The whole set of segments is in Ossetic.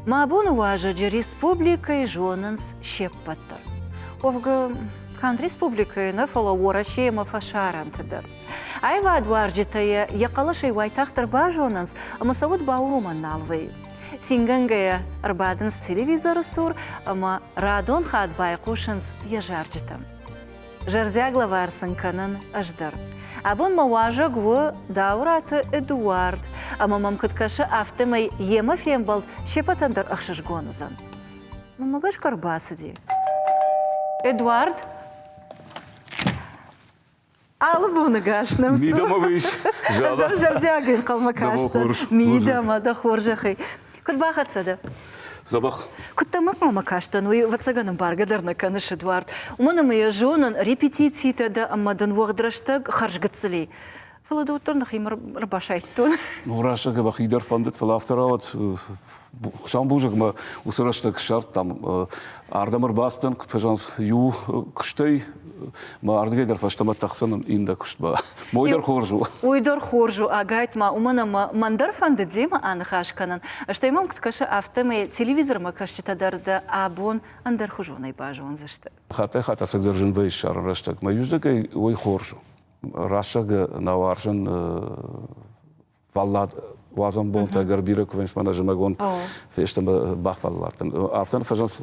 Мӕ абоны уазӕджы республикӕйы зонынц се ппӕт дӕр. Уӕвгӕ, канд республикӕйы нӕ, фӕлӕ Уӕрӕсейы ӕмӕ фӕсарӕнты дӕр. Аивадуарзджытӕ йӕ йӕ хъӕлӕсӕй уайтагъддӕр базонынц ӕмӕ сӕ уд бауромӕн нал вӕййы. Цингӕнгӕйӕ ӕрбадынц телевизоры цур ӕмӕ радон хатт байхъусынц йӕ зарджытӕм. Зӕрдиаг лӕвар сын кӕнын ӕз дӕр. Абон мӕ уазӕг у Дауыраты Эдуард, ӕмӕ мӕм куыд кӕсы, афтӕмӕй йемӕ фембӕлд се ппӕтӕн дӕр ӕхсызгон уыдзӕн. Мӕнмӕ гӕсгӕ ӕрбацыди. Эдуард? Алы боны гас нӕм цы. Мидӕмӕ вӕййыс? Ӕз дӕр зӕрдиагӕй ӕнхъӕлмӕ кастӕн. Мидӕмӕ, дӕ хорзӕхӕй. Куыд бахӕццӕ дӕ? Дзӕбӕх. Куыд дӕм ӕнхъӕлмӕ кастӕн, уый, ӕвӕццӕгӕн, ӕмбаргӕ дӕр нӕ кӕныс, Эдуард. Уымӕн ӕмӕ йӕ зонын, репетицитӕ дӕ ӕмӕ дын уӕгъд рӕстӕг хӕрзгыццыли. Фӕлӕ дӕ уӕддӕр нӕхимӕ ӕрбасайдтон. Ну, рӕстӕг мӕхи дӕр фӕндыд, фӕлӕ афтӕ рауад, Хуыцау бузӕгмӕ уыцы рӕстӕг ссардтам. Ардӕм ӕрбацыдтӕн, куыд фӕзӕгъынц, иу куыстӕй мӕ ардыгӕй дӕр фӕстӕмӕ тӕхдзӕн иннӕ куыстмӕ. Уый дӕр хорз у. Уый дӕр хорз у, ӕгайтма, уымӕн ӕмӕ мӕн дӕр фӕндыд демӕ аныхас кӕнын. Стӕй мӕм куыд кӕсы, афтӕмӕй телевизормӕ кӕсджытӕ дӕр дӕ абон ӕндӕрхуызонӕй базондзысты. Хаттӕй-хатт ӕцӕгдӕр зын вӕййы ссарын рӕстӕг. Мӕ иуздӕгӕй уый хорз у. Рӕстӕг нӕ уарзын фӕллад уадзӕн бонтӕ ӕгӕр бирӕ куы вӕййынц мӕнӕ зымӕгон фестӕм бафӕлладтӕн. Афтӕ фӕзӕгъынц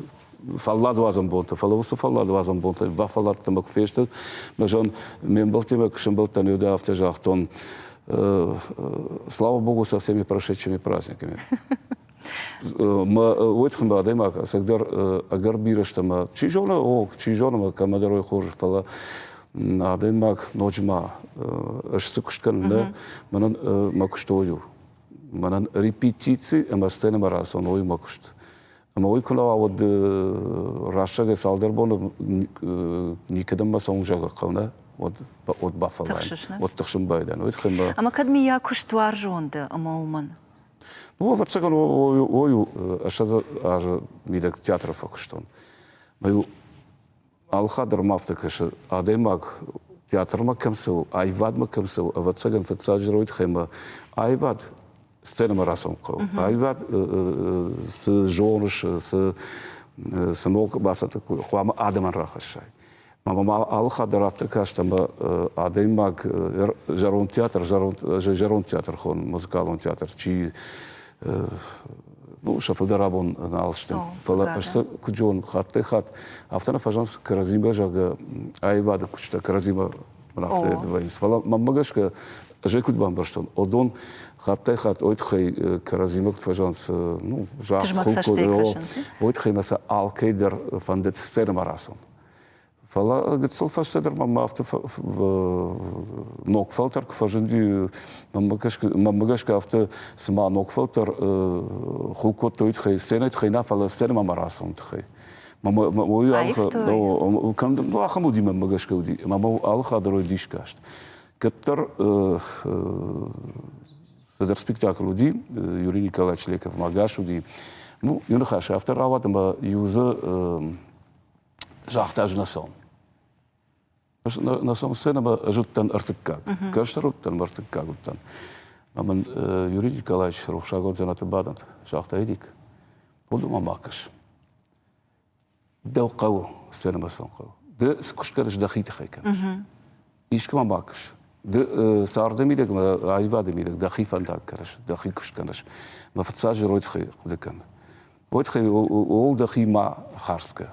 фӕллад уадзӕн бонтӕ, фӕлӕ уыцы фӕллад уадзӕн бонтӕ бафӕлладтӕн куы фесты, мӕ зӕгъын, ме мбӕлттимӕ куы сӕмбӕлдтӕн, уӕд афтӕ загътон, слава богу, со всеми прошедшими праздниками. Мӕ уый тыххӕй адӕймаг ӕцӕгдӕр ӕгӕр бирӕ сты ӕмӕ чи зоны, о, чи зоны, ӕмӕ кӕмӕдӕр уый хорз, фӕлӕ адӕймаг ноджы ма ӕз цы куыст кӕнын, нӕ, мӕнӕн мӕ куыст ой у. Мӕнӕн репетици ӕмӕ сценӕмӕ рацӕуын ой мӕ куыст. Ӕмӕ уый куы нӕ уа, уӕд рӕстӕгӕй цалдӕр боны никӕдӕм мӕ цӕуын зӕгъы хъӕуы, нӕ? Уӕд, уӕд бафӕллайын, уӕд тыхсын байдайын. Уый тыххӕй мӕ... Ӕмӕ кӕд миййаг куыстуарзон дӕ ӕмӕ уымӕн? Ну, ӕвӕццӕгӕн, ой у, 20 азы мидӕг театры фӕкуыстон. Мӕ алхатт дӕр ма афтӕ кӕсы, адӕймаг театрмӕ кӕм цӕуы, аивадмӕ кӕм цӕуы, ӕвӕццӕгӕн, фыццаджыдӕр уый тыххӕй ӕмӕ аивад сценӕмӕ рацӕуын хъӕуы. Аивад цы зоныс, цы, цы ног бацӕттӕ хъуамӕ адӕмӕн рахӕссай. Мӕ ма алы хатт дӕр афтӕ каст, ӕмӕ адӕймаг зӕронд театр, зӕронд, зӕронд театр хонын, музыкалон театр, чи ну, сӕ фылдӕр абон нал сты. Фӕлӕ ӕз сӕ куыд зонын, хаттӕй-хатт афтӕ нӕ фӕзӕгъынц, кӕрӕдзимӕ, зӕгъгӕ, аивады куыстытӕ кӕрӕдзимӕ афтӕ вӕййынц. Фӕлӕ мӕнмӕ гӕсгӕ, ӕз ӕй куыд бамбӕрстон, уыдон хаттӕй-хатт ой тыххӕй кӕрӕдзимӕ куыд фӕзӕгъынц, ну, загъд, ой тыххӕй мӕ сӕ алкӕй дӕр фӕндыд сценӕмӕ рацӕуын. Фӕлӕ гыццыл фӕстӕдӕр мӕм афтӕ ног фӕлтӕр куы фӕзынди, мӕнмӕ гӕсгӕ афтӕ цыма ног фӕлтӕр хуыл кодтой тыххӕй, сценӕйы тыххӕй нӕ, фӕлӕ сценӕмӕ ма рацӕуын тыххӕй. Ахӕм уыди мӕнмӕ гӕсгӕ уыди, ӕмӕ алы хатт дӕр дис каст. Кӕддӕр цыдӕр спектакль уыди, Юрий Николаевич Леков ма гас уыди. Ну, иу ныхас афтӕ рауад, ӕмӕ иу дзы загъта, ӕз нӕ цӕуын. Нӕ цӕуын сценӕмӕ ӕз уыдтӕн ӕртыккаг. Кӕстӕр уыдтӕн, ӕртыккаг уыдтӕн. Ӕмӕ мын Юрий Николаевич рухсагон дзӕнӕты бадӕнт, загъта Эдик, уыдонмӕ ма кӕс. Дӕу хъӕуы, сценӕмӕ цӕуын хъӕуы. Ды цы куыст кӕныс, дӕхи тыххӕй кӕныс. Искӕмӕ ма кӕс. Ды царды мидӕг ӕмӕ аивады мидӕг дӕхи фӕндаг кӕныс, дӕхи куыст кӕныс. Мӕ фыццаджы рой тыххӕй хъуыды кӕн. Уой тыххӕй ууыл дӕхи ма хардз кӕ.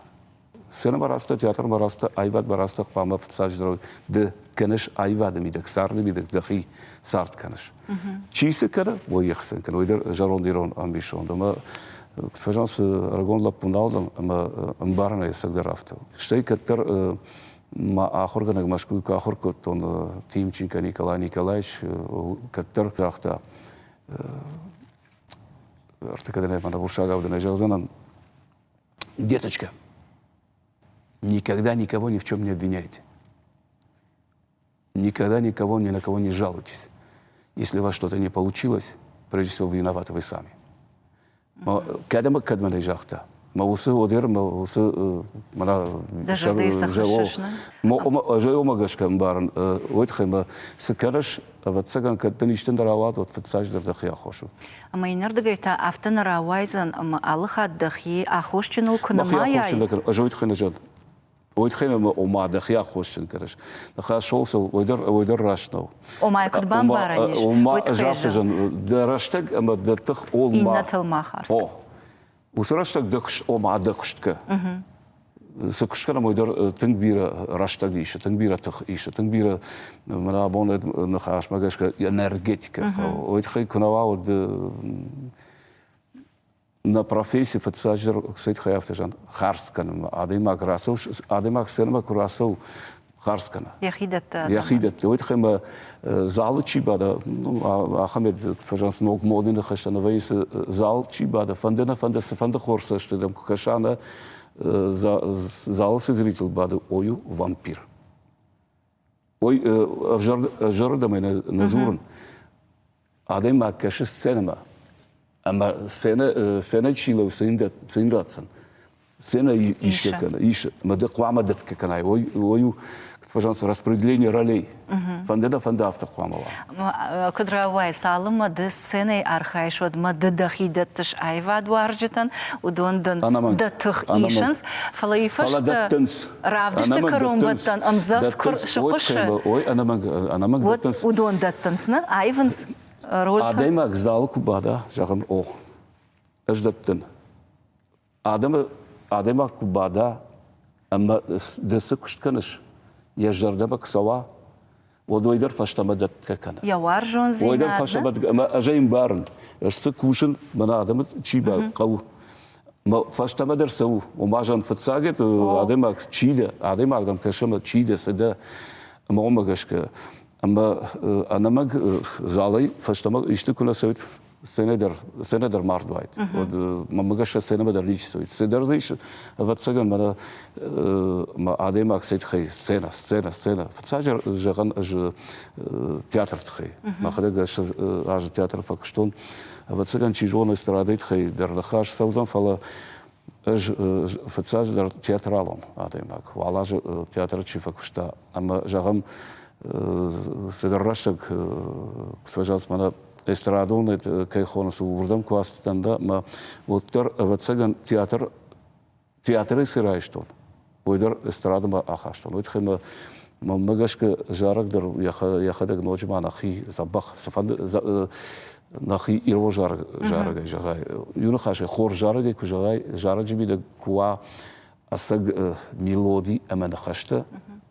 Сценӕмӕ рацыдтӕ, театрмӕ рацыдтӕ, аивадмӕ рацыдтӕ, хъуамӕ фыццаджыдӕр ды кӕныс аивады мидӕг, царды мидӕг дӕхи цард кӕныс. Чи цы кӕны, уый йӕхицӕн кӕны. Уый дӕр зӕронд ирон ӕмбисонд. Ӕмӕ куыд фӕзӕгъынц, ӕрыгон лӕппу нал дӕн ӕмӕ ӕмбарын ӕй ӕцӕгдӕр афтӕ. Стӕй кӕддӕр мӕ ахуыргӕнӕг Мӕскуыйы куы ахуыр кодтон, Тимченко Николай Николаевич кӕддӕр загъта, ӕртыккӕдӕнӕй мӕнӕ урсагау дын ӕй зӕгъдзӕнӕн, деточка, никогда никого ни в чем не обвиняйте. Никогда никого ни на кого не жалуйтесь. Если у вас что-то не получилось, прежде всего виноваты вы сами. Кӕд ӕмӕ кӕд мӕнӕй загъта. Мӕ уыцы одер, мӕ уыцы мӕнӕ Дӕ зӕрдӕйы цы хӕссыс, нӕ? Ӕз ӕй уымӕ гӕсгӕ ӕмбарын, уый тыххӕй мӕ цы кӕныс, ӕвӕццӕгӕн, кӕд дын исты нӕ рауад, уӕд фыццаджыдӕр дӕхи аххос у. Ӕмӕ иннӕрдыгӕй та афтӕ нӕ рауайдзӕн, ӕмӕ алы хатт дӕхи аххосджыныл куы Мӕхи нымайай. аххосджын нӕ кӕнын, ӕз уый тыххӕй нӕ зӕгъын. Уый тыххӕй мӕ ома дӕхи аххосджын кӕныс. Ныхас уый дӕр, уый дӕр раст нӕу. Ома куыд бамбарӕн ис? Ома ӕз афтӕ зӕгъын, дӕ рӕстӕг ӕмӕ дӕ тых ома Иннӕтыл ма хардз. О, уыцы рӕстӕг дӕ куыст, ома дӕ куыстгӕ. Цы куыст кӕнӕм, уый дӕр тынг бирӕ рӕстӕг исы, тынг бирӕ тых исы, тынг бирӕ мӕнӕ абон ныхасмӕ гӕсгӕ энергетикӕ хъӕуы. Уый тыххӕй куы нӕ уа, уӕд нӕ професси фыццаджыдӕр цӕй тыххӕй афтӕ зӕгъын, хардз кӕнынмӕ. Адӕймаг рацӕуы, адӕймаг сценӕмӕ куы рацӕуы, хардз кӕны. Йӕхи дӕтты. Йӕхи дӕтты. Уый тыххӕй мӕ залы чи бада, ну, ахӕм фӕзӕгъынц ног моды ныхӕстӕ нӕ вӕййы, зал чи бада, фӕнды нӕ фӕнды, цыфӕнды хорз цӕсты дӕм куы кӕса, нӕ залы цы зритель бады, ой у вампир. Ой, ӕвзӕрырдӕмӕй нӕ дзурын. Адӕймаг кӕсы сценӕмӕ, ӕмӕ сценӕ, сценӕ чи лӕууы, цы йын ратдзӕн? Сценӕ исгӕ кӕны, исы. Ӕмӕ ды хъуамӕ дӕтгӕ кӕнай. Ой у, куыд фӕзӕгъынц, распределение ролей. Фӕнды нӕ фӕнды, афтӕ хъуамӕ уа. Куыд рауайы, цалынмӕ ды сценӕйы архайыс, уӕдмӕ ды дӕхи дӕттыс аивадуарзджытӕн, уыдон дын дӕ тых исынц, фӕлӕ и фӕстӕ равдысты кӕронбӕттӕн ӕмдзӕгъд куы сыхъуысы, ой, ӕнӕмӕнг, ӕнӕмӕнг дӕттынц. Уыдон дӕттынц, нӕ? Аивынц рольтӕ. Адӕймаг залы куы бада, зӕгъын, о, ӕз дӕттын. Адӕмы адӕймаг куы бада ӕмӕ ды цы куыст кӕныс, йӕ зӕрдӕмӕ куы цӕуа, уӕд уый дӕр фӕстӕмӕ дӕтгӕ кӕны. Йӕ уарзондзинад. Уый дӕр фӕстӕмӕ ӕмӕ ӕз ӕй ӕмбарын, ӕз цы кусын, мӕнӕ адӕмы чи хъӕуы. Мӕ фӕстӕмӕ дӕр цӕуы. Ома зӕгъын, фыццаг адӕймаг чи дӕ, адӕймаг дӕм кӕсы ӕмӕ чи дӕ, цы дӕ, ӕмӕ уымӕ гӕсгӕ. Ӕмӕ ӕнӕмӕнг залӕй фӕстӕмӕ исты куы нӕ цӕуид, сценӕ дӕр, сценӕ дӕр мард уайд. Уӕд мӕнмӕ гӕсгӕ сценӕмӕ дӕр ничи цӕуид. Цыдӕр дзы ис, ӕвӕццӕгӕн, мӕнӕ мӕ адӕймаг цӕй тыххӕй сценӕ, сценӕ, сценӕ. Фыццаджы зӕгъӕн ӕз театры тыххӕй. Мӕхӕдӕг ӕз азы театры фӕкуыстон. Ӕвӕццӕгӕн, чи зоны, эстрадӕйы тыххӕй дӕр ныхас цӕудзӕн, фӕлӕ ӕз фыццаджыдӕр театралон адӕймаг. Уал азы театры чи фӕкуыста ӕмӕ, зӕгъӕм, цыдӕр рӕстӕг, куыд фӕзӕгъынц, мӕнӕ эстрадон кӕй хонынц, уырдӕм куы ацыдтӕн дӕ, ӕмӕ уӕддӕр, ӕвӕццӕгӕн, театр театрӕй цы райстон, уый дӕр эстрадӕмӕ ахастон. Уый тыххӕй мӕ мӕнмӕ гӕсгӕ зарӕг дӕр йӕхӕдӕг ноджы ма нӕхи дзӕбӕх цыфӕнды нӕхи ирон зарӕгӕй зӕгъай, иу ныхасӕй хорз зарӕгӕй куы зӕгъай, зарӕджы мидӕг куы уа ӕцӕг мелоди ӕмӕ ныхӕстӕ,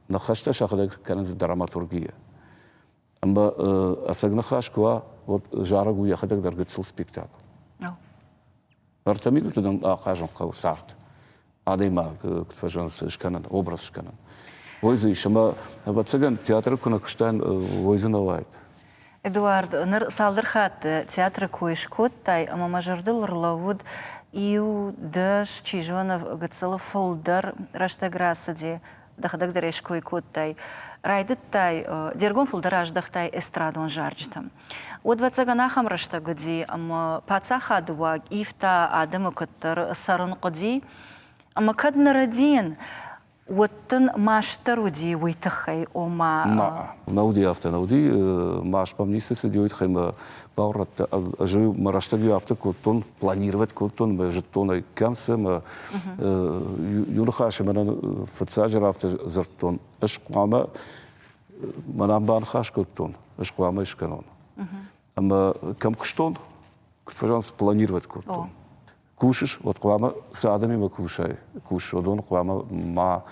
ныхӕстӕ сӕхӕдӕг кӕнынц драматургийӕ. Ӕмӕ ӕцӕг ныхас куы уа, уӕд зарӕг у йӕхӕдӕг дӕр гыццыл спектакль. Ӕртӕ минуты дын ахъазын хъӕуы цард. Адӕймаг, куыд фӕзӕгъынц, скӕнын, образ скӕнын. Уый дзы ис, ӕмӕ, ӕвӕццӕгӕн, театры куы нӕ куыстаин, уый дзы нӕ уаид. Эдуард, ныр цалдӕр хатты театры кой скодтай, ӕмӕ мӕ зӕрдыл ӕрлӕууыд иу, дӕс, чи зоны, гыццыл фылдӕр рӕстӕг рацыди, дӕхӕдӕг дӕр ӕй ской кодтай, райдыдтай, де ргом фылдӕр аздӕхтай эстрадон зарджытӕм. Уӕд, ӕвӕццӕгӕн, ахӕм рӕстӕг уыди, ӕмӕ паддзахады уаг ивта, адӕмы куыддӕр цӕрын хъуыди. Ӕмӕ кӕд нӕ рӕдийын, уӕд дын маст дӕр уыди уый тыххӕй, ома... Нӕ уыди афтӕ, нӕ уыди, маст мӕм ницы цыди, уый тыххӕй мӕ баурӕдта. Ӕз мӕ рӕстӕг-иу афтӕ кодтон, планировать кодтон, мӕ зыдтон ӕй кӕм цы, мӕ иу ныхасы мӕнӕн фыццаджы афтӕ дзырдтон, ӕз хъуамӕ мӕнӕн баныхас кодтон, ӕз хъуамӕ скӕнон. Ӕмӕ кӕм куыстон, куыд фӕзӕгъынц, планировать кодтон. Кусыс, уӕд хъуамӕ цы адӕмимӕ кусай, кусыс, уыдон хъуамӕ ма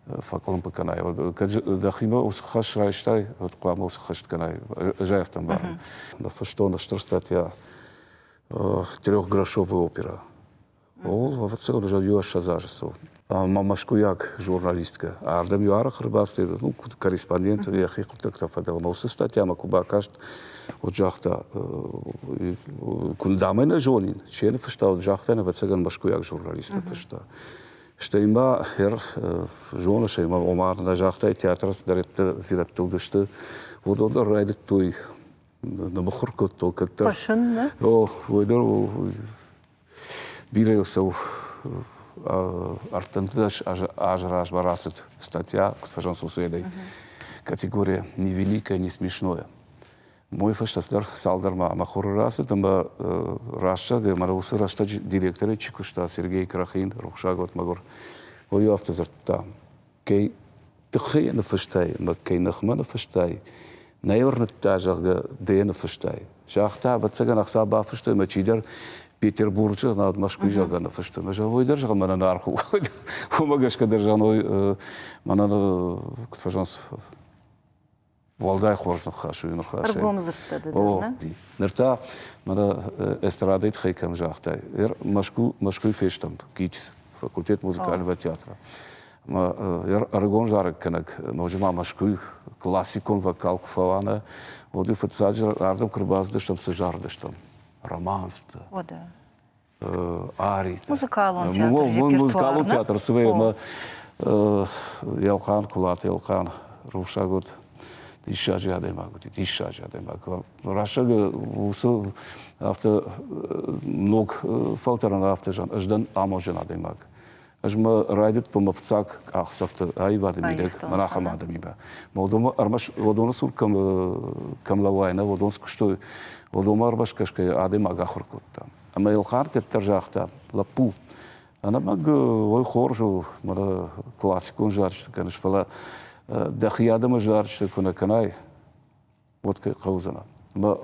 фӕкъуылымпы кӕнай. Кӕд дӕхимӕ уыцы хӕс райстай, уӕд хъуамӕ уыцы хӕст кӕнай. Ӕз ӕй афтӕ ӕмбарын. Ныффыстон стыр статья «Трехгрошовая опера». Ол, ӕвӕццӕгӕн, уже иу ӕссӕдз азы цӕуы. Ӕмӕ мӕскуыйаг журналисткӕ ардӕм иу арӕх ӕрбацыд, ну, куыд корреспондент, йӕхи хъуыддӕгтӕ фӕдыл. Ӕмӕ уыцы статьямӕ куы бакаст, уӕд загъта, куы дам ӕй нӕ зонин, чи йӕ ныффыста, уӕд загъта, ӕвӕццӕгӕн, мӕскуыйаг журналист ныффыста. Стӕй ма зоныс ӕй, ома нӕ загътай, театры цыдӕриддӕр зирӕттӕ уыдысты, уыдон дӕр райдыдтой нымыхуыр кодтой кӕддӕр. Хъуысын, нӕ? О, уый дӕр бирӕ цӕуы. 13 азы размӕ рацыд статья, куыд фӕзӕгъынц уыцы категория «Не великое, не смешное». Мой фӕстӕ цыдӕр цалдӕр ма мӕ хуры рацыд ӕмӕ рӕстӕг ӕмӕ уыцы рӕстӕджы директорӕй чи куыста, Сергей Крахин, рухсаг уӕд мӕгуыр, уый афтӕ дзырдта, кӕй тыххӕй йӕ ныффыстай ӕмӕ кӕй ныхмӕ ныффыстай, нӕ йӕ уырныдта, зӕгъгӕ, ды йӕ ныффыстай. Загъта, ӕвӕццӕгӕн, ӕхца бафыстой ӕмӕ чидӕр Петербурджы, науӕд Мӕскуыйы, зӕгъгӕ, ныффыстой. Мӕ зӕгъ, уый дӕр, зӕгъ, мӕнӕн аргъ у. Уымӕ гӕсгӕ дӕр, зӕгъ, мӕнӕн, куыд фӕзӕгъынц, уӕлдай хорз ныхас у ныхасӕй. Ӕргом дзырдтӕ ды дӕр, нӕ? Ныр та мӕнӕ эстрадӕйы тыххӕй кӕм загътай, Мӕскуы, Мӕскуыйы фестӕм, ГИТИС, факультет музыкального театра. Ӕрыгон зарӕггӕнӕг, ноджы ма Мӕскуыйы классикон вокал куы фӕуа, нӕ, уӕд фыццаджы ардӕм куы ӕрбацыдыстӕм, цы зарыдыстӕм? Романстӕ. Аритӕ. Музыкалон театр, репертуар. Музыкалон театр цы ӕмӕ Елхъан, Кулаты Елхъан, рухсаг уыд, диссаджы адӕймаг уыди, диссаджы адӕймаг. Рӕстӕг уыцы афтӕ ног фӕлтӕрӕн афтӕ зӕгъын, ӕз дӕн амондджын адӕймаг. Ӕз мӕ райдыдтон мӕ фыццаг къахдзӕфты аивады мидӕг мӕн ахӕм адӕмимӕ. Уыдонмӕ ӕрмӕст уыдоны цур кӕм, кӕм лӕууай, нӕ уыдон цы куыстой, уыдонмӕ ӕрмӕст кӕсгӕйӕ адӕймаг ахуыр кодта. Ӕмӕ Елхъан кӕддӕр загъта, лӕппу, ӕнӕмӕнг уый хорз у, мӕнӕ классикон зарджытӕ кӕныс, фӕлӕ дӕхи адӕмы зарджытӕ куы нӕ кӕнай, уӕд кӕй хъӕудзӕнӕ. Ӕмӕ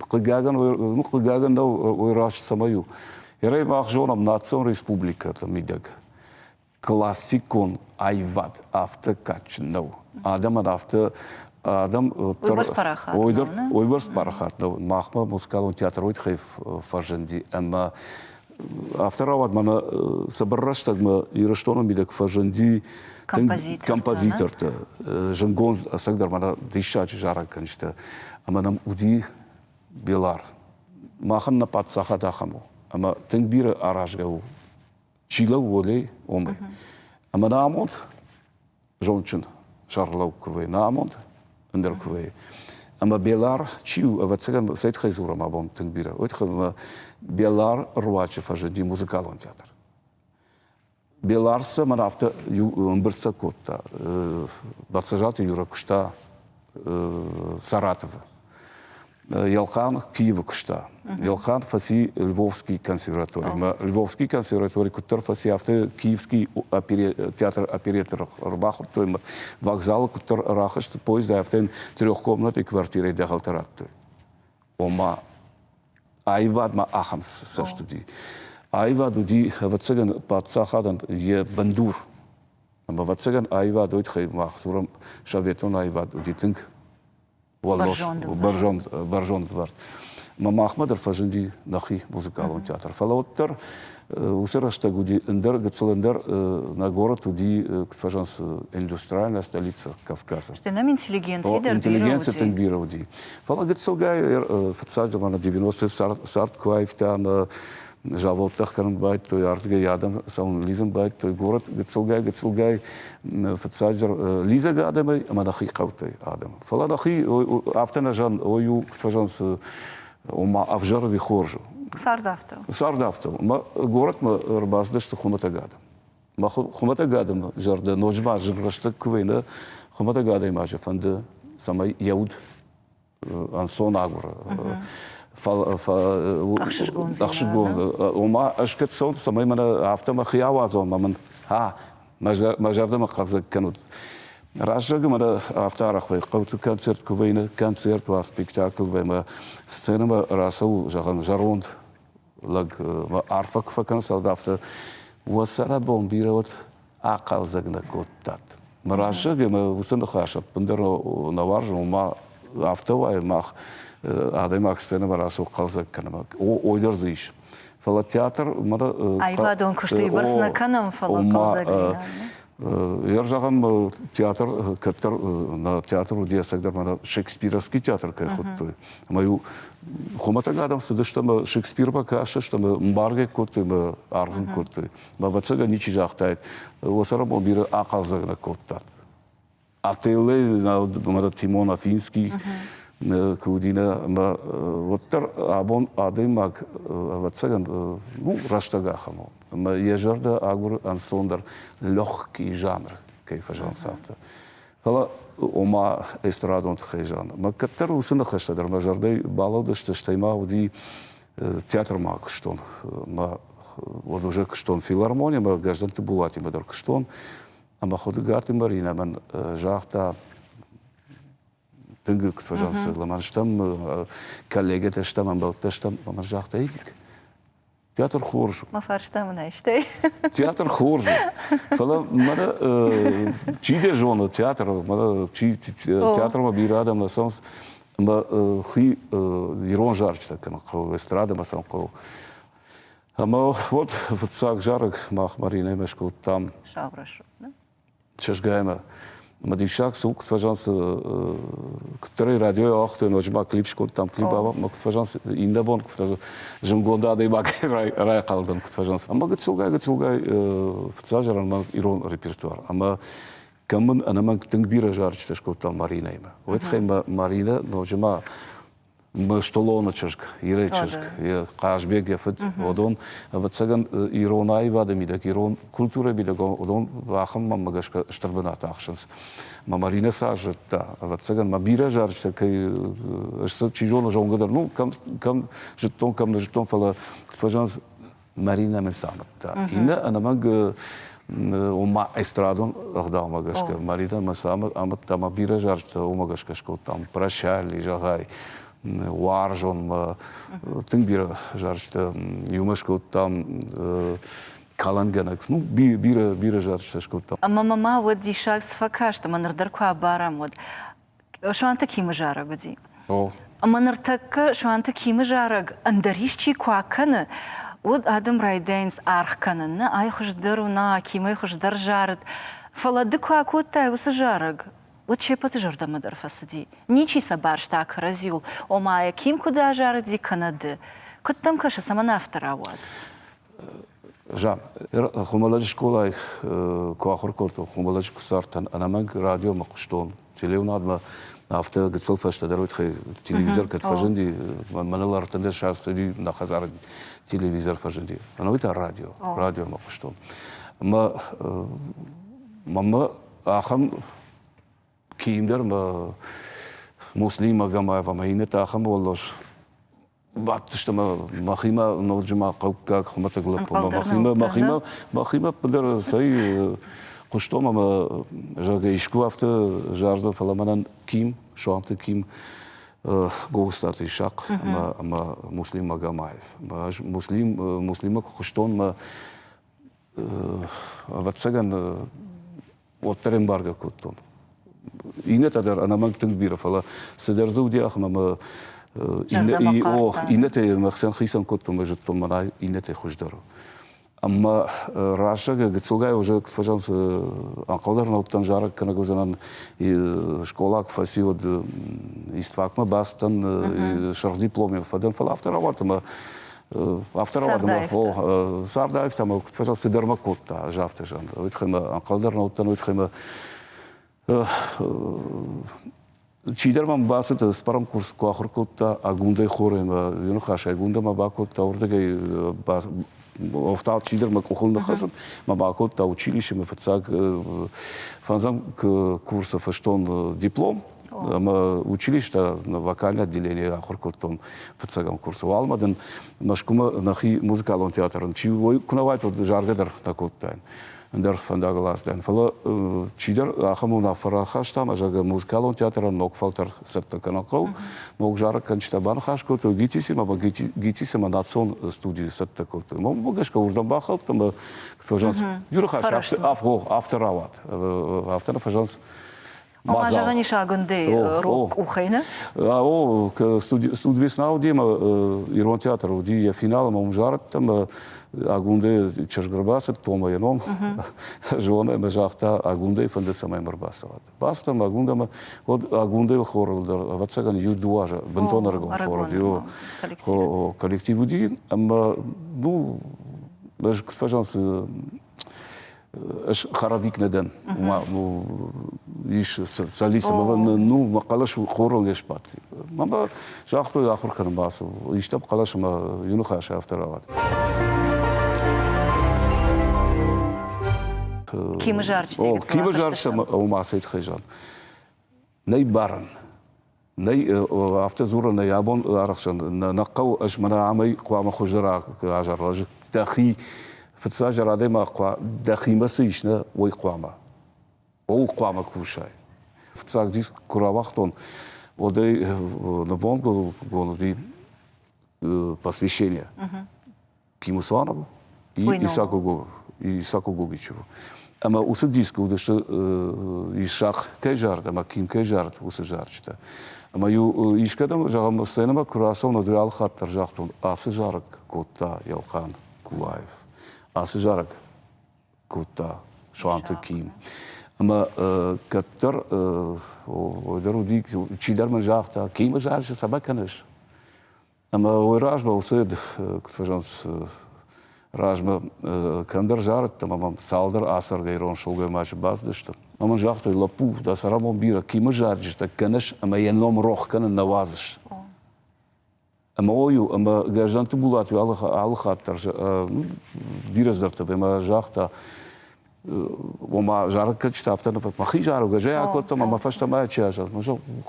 хъыгагӕн, ну, хъыгагӕн нӕу, уый раст цӕмӕй у. Ерӕй мах зонӕм национ республикӕты мидӕг классикон аивад афтӕ кадджын нӕу. Адӕмӕн афтӕ адӕм уыйбӕрц парахат нӕу. Махмӕ музыкалон театр уый тыххӕй фӕзынди ӕмӕ афтӕ рауад мӕнӕ цыбыр рӕстӕгмӕ Ирыстоны мидӕг фӕзынди композитортӕ, зындгонд ӕцӕгдӕр мӕнӕ диссаджы зарӕггӕнджытӕ. Ӕмӕ нӕм уыди Белар. Махӕн нӕ паддзахад ахӕм у, ӕмӕ тынг бирӕ аразгӕ у, чи лӕууы, уымӕй. Ӕмӕ нӕ амонд зондджын сӕргълӕуг куы вӕййы, нӕ амонд ӕндӕр куы вӕййы. Ӕмӕ Белар чи у, ӕвӕццӕгӕн, цӕй тыххӕй дзурӕм абон тынг бирӕ, уый тыххӕй ӕмӕ Белар руаджы фӕзынди музыкалон театр. Белар сӕ мӕн афтӕ ӕмбырд сӕ кодта. Бӕцӕзаты Юра куыста Саратовы. Елхъан Киевы куыста. Елхъан фӕци Львовский консерваторимӕ. Львовский консерватори куыддӕр фӕци, афтӕ Киевский театр оперетор ӕрбахуыдтой ӕмӕ вокзалы куыддӕр рахызт поездӕй, афтӕ йын трехкомнатный квартирӕйы дӕгъӕлтӕ радтой. Ома аивадмӕ ахӕм цӕст уыди. Аивад уыди, ӕвӕццӕгӕн, паддзахадӕн йӕ бындур. Ӕмӕ, ӕвӕццӕгӕн, аивад уый тыххӕй мах дзурӕм, советон аивад уыди тынг бӕрзонд, бӕрзонд вӕрд. Мӕ махмӕ дӕр фӕзынди нӕхи музыкалон театр. Фӕлӕ уӕддӕр уыцы рӕстӕг уыди ӕндӕр, гыццыл ӕндӕр нӕ город уыди, куыд фӕзӕгъынц, индустриальная столица Кавказа. Стӕй нӕм интеллигенци дӕр бирӕ уыди. Интеллигенци тынг бирӕ уыди. Фӕлӕ гыццылгай фыццаджы мӕнӕ 90-ты цард куы аивта ӕмӕ заводтӕ ӕхгӕнын байдыдтой, ардыгӕй адӕм цӕуын лидзын байдыдтой. Город гыццылгай-гыццылгай фыццаджыдӕр лидзӕг адӕмӕй ӕмӕ нӕхи хъӕутӕй адӕм. Фӕлӕ нӕхи афтӕ нӕ зӕгъын, ой у, куыд фӕзӕгъынц, ома ӕвзӕр ӕви хорз у. Цард афтӕ у. Цард афтӕ у. Мӕ горӕтмӕ ӕрбацыдысты хуымӕтӕг адӕм. Мӕ хуымӕтӕг адӕмы зӕрдӕ ноджы ма зын рӕстӕг куы вӕййы, хуымӕтӕг адӕймаджы фӕнды, цӕмӕй йӕ уд ӕнцон агуры. Ӕхсызгон. Ома ӕз кӕд цӕуын, цӕмӕй мӕнӕ афтӕ мӕхи ауадзон, мӕ мын ха, мӕ зӕрдӕмӕ хъӕлдзӕг кӕнут. Раззӕгы мӕнӕ афтӕ арӕх вӕййы, хъӕуты концерт куы вӕййы, концерт уа, спектакль вӕййы, мӕ сценӕмӕ рацӕуы, зӕгъӕм, зӕронд лӕг мӕ арфӕ куы фӕкӕнынц, афтӕ уӕ цӕрӕнбон бирӕ уӕд ахъӕлдзӕг нӕ кодтат. Мӕ раззаг ӕмӕ уыцы ныхас ӕппындӕр нӕ уарзын, ома афтӕ уайы мах адӕймаг сценӕмӕ рацӕуы хъӕлдзӕг кӕнӕм. Ой дӕр дзы ис. Фӕлӕ театр мӕнӕ Аивадон куысты уыйбӕрц нӕ кӕнӕм, фӕлӕ хъӕлдзӕгдзинад. Йӕ зӕгъӕм, театр кӕддӕр нӕ театр уыди ӕцӕгдӕр мӕнӕ шекспировский театр кӕй хуыдтой. Ӕмӕ-иу хуымӕтӕг адӕм цыдысты ӕмӕ Шекспирмӕ кастысты ӕмӕ мбаргӕ кодтой ӕмӕ аргъ ын кодтой. Мӕ ӕвӕццӕгӕн ничи загътаид, уӕ цӕрӕнбон бирӕ ахъӕлдзӕг нӕ кодтат. Отелле, мӕнӕ Тимон Афинский. Куы уыди нӕ, ӕмӕ уӕддӕр абон адӕймаг, ӕвӕццӕгӕн, ну, рӕстӕг ахӕм у. Ӕмӕ йӕ зӕрдӕ агуры ӕнцондӕр легкий жанр, кӕй фӕзӕгъынц, афтӕ. Фӕлӕ ома эстрадон тыххӕй жанр. Мӕ кӕддӕр уыцы ныхӕстӕ дӕр мӕ зӕрдӕй балӕудысты, стӕй ма уыди театрмӕ куыстон. Мӕ уӕд уже куыстон филармонийы, мӕ Гӕздӕнты Булатимӕ дӕр куыстон. Ӕмӕ Хуыдыгаты Маринӕ мӕн загъта, тынг куыд фӕзӕгъынц, лымӕн стӕм, коллегӕтӕ стӕм, ӕмбӕлттӕ стӕм. Ӕмӕ загъта, Эдик, театр хорз у. Мӕ фарста мын айстай. Театр хорз у. Фӕлӕ мӕнӕ чи дӕ зоны театр, мӕнӕ чи театрмӕ бирӕ адӕм нӕ цӕуынц, ӕмӕ хи ирон зарджытӕ кӕнын хъӕуы, эстрадӕмӕ цӕуын хъӕуы. Ӕмӕ вот фыццаг зарӕг мах Маринӕимӕ скодтам. Сау рӕсугъд, Чызгаймӕ. Ӕмӕ диссаг цы у, куыд фӕзӕгъынц, куыддӕр радиойы ауагътой, ноджы ма клип скодтам, клип ӕмӕ куыд фӕзӕгъынц, иннӕ бон куыд зынгонд адӕймагӕй райхъал дӕн, куыд фӕзӕгъынц. Ӕмӕ гыццылгай-гыццылгай фыццаг зарӕн мӕ ирон репертуар. Ӕмӕ кӕм мын ӕнӕмӕнг тынг бирӕ зарджытӕ скодтам Маринӕимӕ. Уый тыххӕй мӕ Маринӕ ноджы ма Столоны чызг, Ирӕйы чызг, йӕ Хъазбег, йӕ фыд, уыдон, ӕвӕццӕгӕн, ирон аивады мидӕг, ирон культурӕйы мидӕг уыдон ахӕм, мӕнмӕ гӕсгӕ, стыр бынат ахсынц. Мӕ Маринӕ цы зыдта, ӕвӕццӕгӕн, мӕ бирӕ зарджытӕ кӕй ӕз чи зоны, зонгӕ дӕр, ну, кӕм, кӕм зыдтон, кӕм нӕ зыдтон, фӕлӕ, куыд фӕзӕгъынц, Маринӕ мын цы амыдта. Иннӕ ӕнӕмӕнг ома эстрадон ӕгъдаумӕ гӕсгӕ Маринӕ мӕ цы амыдта, мӕ бирӕ зарджытӕ уымӕ гӕсгӕ скодтам. Прощали, зӕгъай, уарзон мӕ тынг бирӕ зарджытӕ иумӕ скодтам. Кӕлӕнгӕнӕг, ну, бирӕ, бирӕ зарджытӕ скодтам. Ӕмӕ мӕ уӕд диссаг цы фӕкаст, ӕмӕ ныр дӕр куы абарӕм, уӕд Суанты Кимы зарӕг уыди. Ӕмӕ ныртӕккӕ Суанты Кимы зарӕг ӕндӕр исчи куы акӕны, уӕд адӕм райдайынц аргъ кӕнын, нӕ, ай хуыздӕр у, нӕ, Кимӕй хуыздӕр зарыд. Фӕлӕ ды куы акодтай уыцы зарӕг, уӕд се ппӕты зӕрдӕмӕ дӕр фӕцыди. Ничи сӕ барста кӕрӕдзиуыл, ома Ким куыд азарыди, кӕнӕ ды. Куыд дӕм кӕсы, цӕмӕн афтӕ рауад? Жан, Хуымӕллӕджы скъолайы куы ахуыр кодтон, Хуымӕллӕджы куы цардтӕн, ӕнӕмӕнг радиомӕ хъуыстон, телеуынадмӕ афтӕ гыццыл фӕстӕдӕр уый тыххӕй телевизор кӕд фӕзынди, мӕныл 13 аз цыди, нӕ хӕдзары телевизор фӕзынди. Ӕнӕуый та радио, радиомӕ хъуыстон. Ӕмӕ мӕнмӕ ахӕм киимдӕр мӕ Муслим Магомаев ӕмӕ иннӕтӕ ахӕм уӕллоз бадтысты мӕ мӕхимӕ ноджы ма хъӕуккаг хуымӕтӕг лӕппу мӕхимӕ мӕхимӕ мӕхимӕ ӕппындӕр цӕй хъуыстон ӕмӕ зӕгъгӕ искуы афтӕ зардзӕн фӕлӕ мӕнӕн Ким Суанты Ким Гогостаты Исахъ ӕмӕ ӕмӕ Муслим Магомаев ӕз Муслим Муслиммӕ куы хъуыстон мӕ ӕвӕццӕгӕн уӕддӕр ӕмбаргӕ кодтон. Иннӕтӕ дӕр ӕнӕмӕнг тынг бирӕ, фӕлӕ цыдӕр дзы уыди ахӕм ӕмӕ иннӕтӕй мӕхицӕн хицӕн кодтон, ӕмӕ зыдтон, мӕнӕ иннӕтӕй хуыздӕр у. Ӕмӕ рӕстӕг гыццылгай уже куыд фӕзӕгъынц, ӕнхъӕл дӕр нӕ уыдтӕн зарӕг кӕнӕг уыдзӕнӕн. Скъола куы фӕци, уӕд истфакмӕ бацыдтӕн, сырх дипломимӕ фӕдӕн, фӕлӕ афтӕ рауад, ӕмӕ афтӕ рауад, ӕмӕ цард аивта, ӕмӕ куыд фӕзӕгъынц, цыдӕр мӕ кодта, ӕз афтӕ зӕгъын. Уый тыххӕй мӕ ӕнхъӕл дӕр нӕ уыдтӕн, уый тыххӕй мӕ чидӕр мӕм бацыд, цыппӕрӕм курс куы ахуыр кодта Агундӕй хоры ӕмӕ иу ныхас Агундӕмӕ бакодта, уырдыгӕй офтал чидӕр мӕ къухыл ныххӕцыд, мӕ бакодта училищемӕ фыццаг фӕндзӕм курсы фыстон диплом, ӕмӕ училище вокальное отделение ахуыр кодтон фыццӕгӕм курсы. Уалмӕ дын Мӕскуымӕ нӕхи музыкалон театрӕн чи куы нӕ уайд, уӕд заргӕ дӕр нӕ кодтаин. Ӕндӕр фӕндагыл ацыдаин. Фӕлӕ чидӕр ахӕм уынаффӕ рахаста, ӕмӕ зӕгъгӕ, музыкалон театрӕн ног фӕлтӕр цӕттӕ кӕнын хъӕуы. Ног зарӕггӕнджытӕ баныхас кодтой ГИТИС-имӕ ӕмӕ ГИТИС ӕмӕ национ студийы цӕттӕ кодтой. Мӕнмӕ гӕсгӕ уырдӕм бахаудта ӕмӕ фӕзӕгъынц, иу ныхас афтӕ рауад. Афтӕ нӕ фӕзӕгъынц, Ома зӕгъӕн ис Агуындӕй рог къухӕй, нӕ? О, студ Весна уыди ӕмӕ ирон театр уыди йӕ финал ӕмӕ уым зарыдтӕн ӕмӕ Агундӕйы чызг ӕрбацыд, Тома йӕ ном, зоны ӕмӕ загъта, Агундӕйы фӕнды, цӕмӕй мӕ ӕрбацӕуат. Бацыд ӕмӕ Агундӕмӕ, уӕд Агундӕйы хорыл дӕр, ӕвӕццӕгӕн, иу-дыууӕ азы бынтон ӕрыгон хор уыди. Коллектив уыди ӕмӕ, ну, ӕз куыд фӕзӕгъынц, Ӕз хоровик нӕ дӕн. Ис социалист, ну, мӕ хъӕлӕс хорыл не сбадти. Мӕ загътой ахуыр кӕнын бацу. Истӕм хъӕлӕс ӕмӕ иу ныхасы афтӕ рауад. Кимы зарджытӕ Кимы зарджытӕ ома цӕй тыххӕй зӕгъын. Нӕй барӕн. Нӕй афтӕ дзурын нӕй абон арӕхсӕн нӕ хъӕуы ӕз мӕнӕ амӕй хъуамӕ хуыздӕр азарон. Ӕз дӕхи фыццаджы адӕймаг дӕхимӕ цы ис, нӕ уый хъуамӕ. Ууыл хъуамӕ кусай. Фыццаг диск куы рауагътон, уӕд ӕй нывондгонд уыди посвящение. Киму Суанову и Исаку Гогичеву. Ӕмӕ уыцы дискы уыдысты Исахъ кӕй зарыд ӕмӕ Ким кӕй зарыд, уыцы зарджытӕ. Ӕмӕ-иу искӕдӕм, зӕгъӕм, сценӕмӕ куы рацӕуын, уӕд алы хатт дӕр загътон, ацы зарӕг кодта Елхъан Кулаев, ацы зарӕг кодта Суанты Ким. Ӕмӕ кӕддӕр дӕр уыди, чидӕр мын загъта, Кимы зарджытӕ цӕмӕ кӕныс? Ӕмӕ уый размӕ уыцы, куыд фӕзӕгъынц, размӕ кӕмдӕр зарыдтӕн ӕмӕ мӕм цалдӕр ацӕргӕ ирон сылгоймаджы бацыдысты. Ӕмӕ мын загътой, лӕппу, дӕ цӕрӕнбон бирӕ, Кимы зарджытӕ кӕныс ӕмӕ йӕ ном рох кӕнын нӕ уадзыс. Ӕмӕ о-иу, ӕмӕ Гӕздӕнты Булат-иу алы хатт дӕр бирӕ дзырдта ӕмӕ загъта, ома зарӕггӕнджытӕ афтӕ нӕ мӕхи зарӕг ӕз ӕй акодтам ӕмӕ фӕстӕмӕ чи азарыд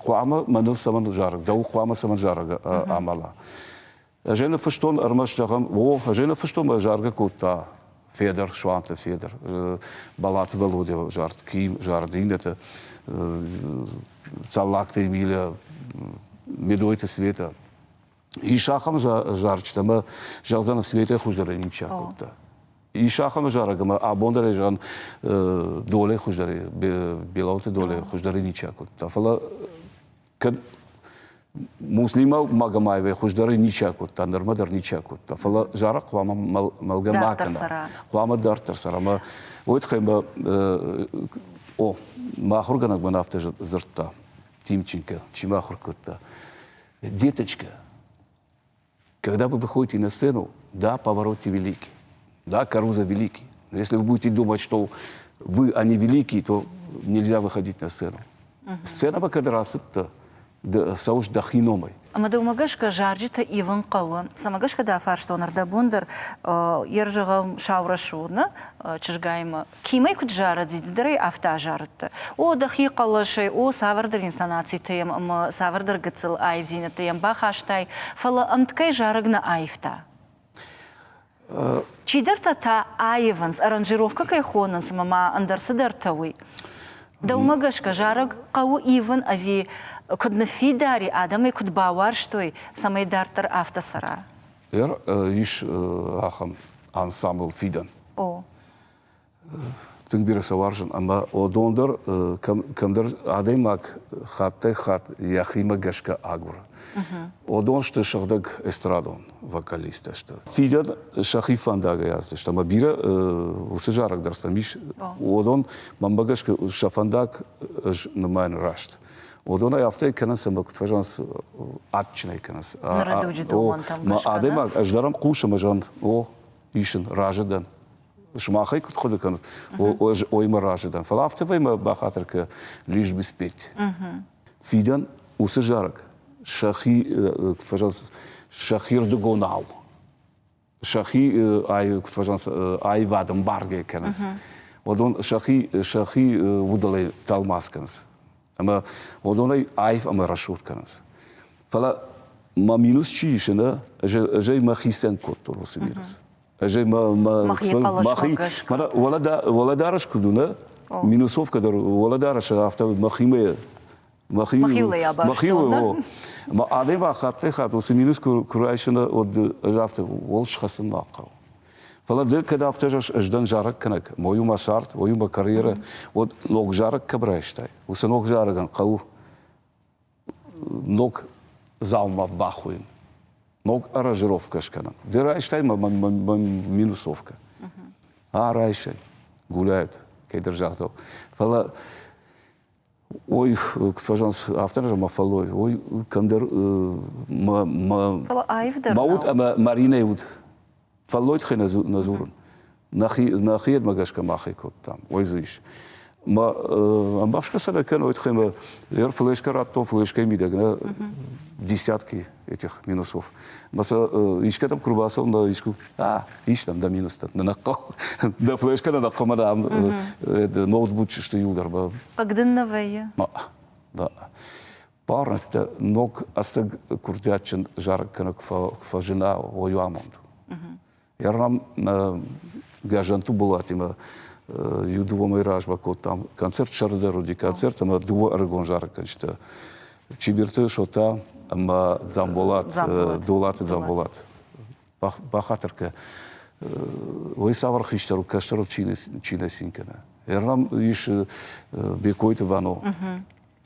хъуамӕ мӕныл цӕмӕн зарӕг дӕуыл хъуамӕ цӕмӕн зарӕг амӕла ӕз ӕй ныффыстон ӕрмӕст зӕгъӕм о ӕз ӕй ныффыстон ӕмӕ заргӕ кодта Федор Суанты Федор Балаты Володя зард Ким зард иннӕтӕ Цӕллагты Эмилия Медойты Света ис ахӕм зарджытӕ ӕмӕ зӕгъдзӕн Светӕ хуыздӕрӕй ничи акодта. Ис ахӕм зарӕг ӕмӕ абон дӕр зӕгъӕн долӕй хуыздӕрӕй, Белауты долӕй хуыздӕрӕй ничи акодта. Фӕлӕ кӕд Муслима Магомаевӕй хуыздӕрӕй ничи акодта, нырмӕ дӕр ничи акодта. Фӕлӕ зарӕг хъуамӕ мӕлгӕ ма кӕна. Хъуамӕ дарддӕр цӕра. Ӕмӕ уый тыххӕй мӕ о, мӕ ахуыргӕнӕг мын афтӕ дзырдта, Тимченко, чи мӕ ахуыр кодта. Деточка, когда вы выходите на сцену, да, Паваротти великий, да, Карузо великий. Но если вы будете думать, что вы, они великие, то нельзя выходить на сцену. Сцена когда рацыдтӕ, цӕуыс дӕхи номӕй. Ӕмӕ дӕумӕ гӕсгӕ зарджытӕ ивын хъӕуы. Цӕмӕ гӕсгӕ дӕ фарстон ӕрдӕбон дӕр йе рзӕгъӕм сау рӕсугъд нӕ чызгаймӕ Кимӕй куыд зарыди, ды дӕр ӕй афтӕ азарыдтӕ. О, дӕхи хъӕлӕсӕй, о, цавӕрдӕр интонацитӕ йӕм ӕмӕ цавӕрдӕр гыццыл аивдзинӕдтӕ йӕм бахастай, фӕлӕ ӕмткӕй зарӕг нӕ аивта. Чидӕртӕ та аивынц, аранжировкӕ кӕй хонынц ӕмӕ ма ӕндӕр цыдӕртӕ уый. Дӕумӕ гӕсгӕ зарӕг хъӕуы ивын ӕви куыд ныффидар и, адӕм ӕй куыд бауарзтой, цӕмӕй дарддӕр афтӕ цӕра? Ис ахӕм ансамбль «Фидӕн». О. Тынг бирӕ сӕ уарзын ӕмӕ уыдон дӕр кӕмдӕр адӕймаг хаттӕй-хатт йӕхимӕ гӕсгӕ агуры. Уыдон сты сыгъдӕг эстрадон вокалисттӕ сты. Фидӕн сӕхи фӕндагӕй ацыдысты ӕмӕ бирӕ уыцы зарӕг дӕр сӕм ис. Уыдон мӕнмӕ гӕсгӕ сӕ фӕндаг ӕз нымайын раст. Уыдонӕй афтӕ кӕнынц ӕмӕ куыд фӕзӕгъынц, адджынӕй кӕнынц. Ныры дуджы домӕнтӕм гӕсгӕ. Адӕймаг ӕз дӕр ӕм хъусы ӕмӕ зӕгъын, о, исын, разы дӕн. Сымахӕй куыд хъуыды кӕнут, ӕз оймӕ разы дӕн. Фӕлӕ афтӕмӕй мӕ бахатыр кӕ, лишь бы спеть. Фидӕн уыцы зарӕг сӕхи, куыд фӕзӕгъынц, сӕхирдыгонау, сӕхи куыд фӕзӕгъынц, аивад ӕмбаргӕ кӕнынц. Уыдон сӕхи, сӕхи удылӕй тӕлмац кӕнынц. Ӕмӕ уыдонӕй аив ӕмӕ рӕсугъд кӕнынц. Фӕлӕ мӕ минус чи исы, нӕ, ӕз ӕй мӕхицӕн кодтон уыцы минус. Ӕз ӕй мӕхи уӕлӕдарӕс куыд у, нӕ? Минусовкӕ дӕр уӕлӕдарӕс афтӕ мӕхимӕ Мӕхиуыл Мӕ адӕймаг хаттӕй-хатт уыцы минус куы райсы, уӕд ӕз афтӕ уӕл схӕцын ма хъӕуы. Фӕлӕ ды кӕд афтӕ зӕгъыс, ӕз дӕн зарӕггӕнӕг, мой у мӕ цард, ой у мӕ карьерӕ, уӕд ног зарӕг кӕм райстай, уыцы ног зарӕгӕн хъӕуы ног дзаума бахуыйын, ног аранжировкӕ скӕнын. Ды райстай мӕ минусовкӕ. А райсай, гуляют, кӕйдӕр загътау. Фӕлӕ ой, куыд фӕзӕгъынц, афтӕ мӕ фӕллой, ой, кӕмдӕр мӕ Фӕлӕ аивдӕр мӕ уд ӕмӕ Маринӕйы уд фӕллой тыххӕй нӕ дзурын. Нӕхи гӕсгӕ махӕй кодтам, уый дзы ис. Ма ӕмбӕхсгӕ сӕ нӕ кӕны, уый тыххӕй мӕ флешкӕ радтон, флешкӕйы мидӕг нӕ десятки этих минусов. Ма сӕ искӕдӕм куы рбацӕуын, да искуы, а, ис там дӕ минустӕ, нӕ хъӕуы, дӕ флешкӕ нӕ хъӕуы, мӕ ам ноутбук сты иуылдӕр. Хъыг дын нӕ вӕййы? Да. Барӕттӕ ног ӕцӕг курдиатджын зарӕггӕнӕг фӕзына, уый амонд. Ярнам Гӕзӕнты Булатимӕ иу дыууӕ мӕй размӕ кодтам концерт, сӕрды дӕр уыди концерт, ӕмӕ дыууӕ ӕрыгон зарӕггӕнджытӕ Чибирты Шота ӕмӕ Дзамболат, Дулаты Дзамболат. Бахатыр кӕ, уый цавӕр хистӕр у, кӕстӕрыл чи нӕ цин кӕны. Ярнам ис Бекойты Вано.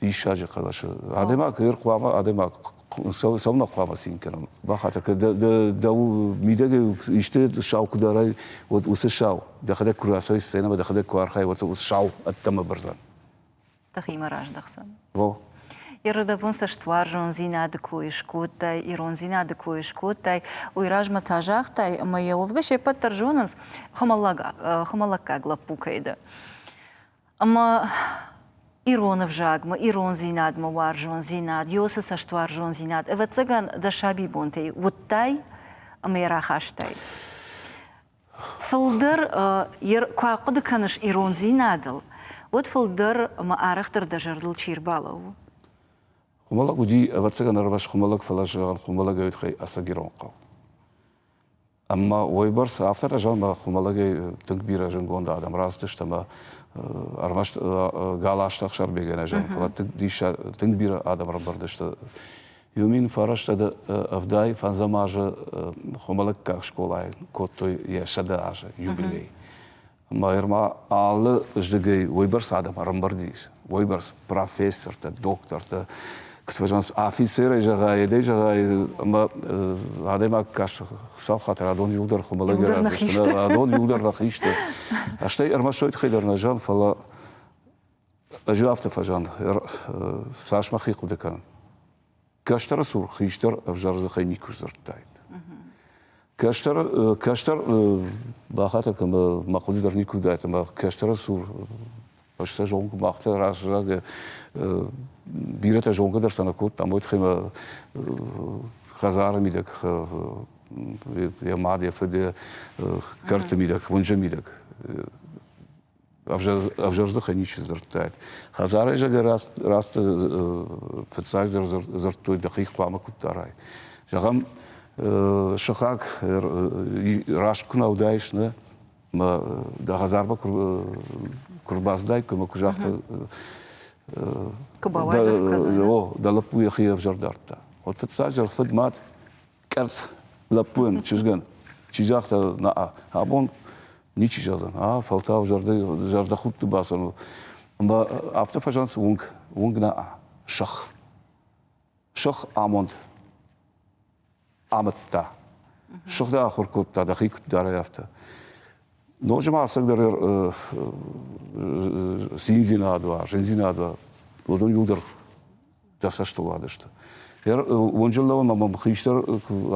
Диссаджы хъӕлӕсы. Адӕймаг хъуамӕ адӕймаг цӕуылнӕ хъуамӕ цин кӕнӕм? Бахатыр кӕн, дӕ мидӕгӕй исты сау куы дарай, уӕд уыцы сау дӕхӕдӕг куы рацӕуай сценӕмӕ, дӕхӕдӕг куы архайай, уӕд уыцы сау ӕддӕмӕ бырдзӕн. Дӕхимӕ раздӕхдзӕн. Во. Ирыдӕбон цӕстуарзондзинады кой скодтай, ирондзинады кой скодтай, уый размӕ та загътай, ӕмӕ йӕ уӕвгӕ се ппӕт дӕр зонынц, хуымӕллӕггаг лӕппу кӕй дӕ. Ӕмӕ ирон ӕвзагмӕ, ирондзинадмӕ уарзондзинад, ёсы цӕстуарзондзинад, ӕвӕццӕгӕн, дӕ сабибонтӕй уыдтай ӕмӕ йӕ рахастай. Фылдӕр куы ахъуыды кӕныс ирондзинадыл, уӕд фылдӕр ӕмӕ арӕхдӕр дӕ зӕрдыл чи рбалӕууы? Хуымӕллӕг уыди, ӕвӕццӕгӕн, ӕрмӕст Хуымӕллӕг, фӕлӕ зӕгъӕн, Хуымӕллӕгӕй тыххӕй ӕцӕг ирон хъӕу. Ӕмӕ уыйбӕрц афтӕ разамӕ Хуымӕллӕгӕй тынг бирӕ зындгонд адӕм рацыдысты ӕмӕ ӕрмӕст Галазты Ӕхсарбегӕй нӕ зӕгъын, фӕлӕ тынг диссаг, тынг бирӕ адӕм ӕрӕмбырд сты. Иу мин фарӕстӕ ӕвдай фӕндзӕм азы Хуымӕллӕггаг скъолайы кодтой йӕ 100 азы юбилей. Ӕмӕ ма алы здыгӕй уыйбӕрц адӕм ӕрӕмбырд ис, уыйбӕрц профессортӕ, доктортӕ, куыд фӕзӕгъынц, афицерӕй зӕгъай, эдӕй зӕгъай, ӕмӕ адӕймаг кӕсы, Хуыцау хатыр, адон иуылдӕр хуымӕлӕг рацыдысты, адон иуылдӕр нӕхи сты. Стӕй ӕрмӕст уый тыххӕй дӕр нӕ зӕгъын, фӕлӕ ӕз афтӕ фӕзӕгъын, цас мӕхи хъуыды кӕнын. Кӕстӕры цур хистӕр ӕвзӕр дзыхӕй никуы сдзырдтаид. Кӕстӕр, кӕстӕр бахатыр кӕн, мӕ хъуыды дӕр никуы уыдаид, ӕмӕ кӕстӕры цур ӕз сӕ зонгӕ махтӕ раззаг бирӕтӕ зонгӕ дӕр сӕ нӕ кодтам, уый тыххӕй мӕ хӕдзары мидӕг йӕ мад, йӕ фыд, йӕ кӕрты мидӕг, уынджы мидӕг ӕвзӕр дзыхӕй ничи дзырдтаид. Хӕдзарӕй зӕгъгӕ раст, раст фыццагдӕр дзырдтой, дӕхи хъуамӕ куыд дарай. Зӕгъӕм, сыхаг раст куы нӕ уыдаис, нӕ, мӕ дӕ хӕдзармӕ куы рбацыдаиккой ӕмӕ куы загъта, куы бауайдзӕф кӕной. О, дӕ лӕппу йӕхи ӕвзӕр дардта. Вот фыццаджы фыд, мад къӕрц лӕппуйӕн, чызгӕн, чи загъта, на, абон ничи зӕгъдзӕн, а, фӕлтау зӕрдӕхудты бацӕуын. Ӕмӕ афтӕ фӕзӕгъынц уынг, уынг нӕ, сых. Сых амонд амыдта. Сых дӕ ахуыр кодта, дӕхи куыд дарай, афтӕ. Ноджы ма ӕцӕгдӕр циндзинад уа, зындзинад уа, уыдон иуылдӕр дӕ цӕстыл уадысты. Уынджы лӕууын ӕмӕ мӕм хистӕр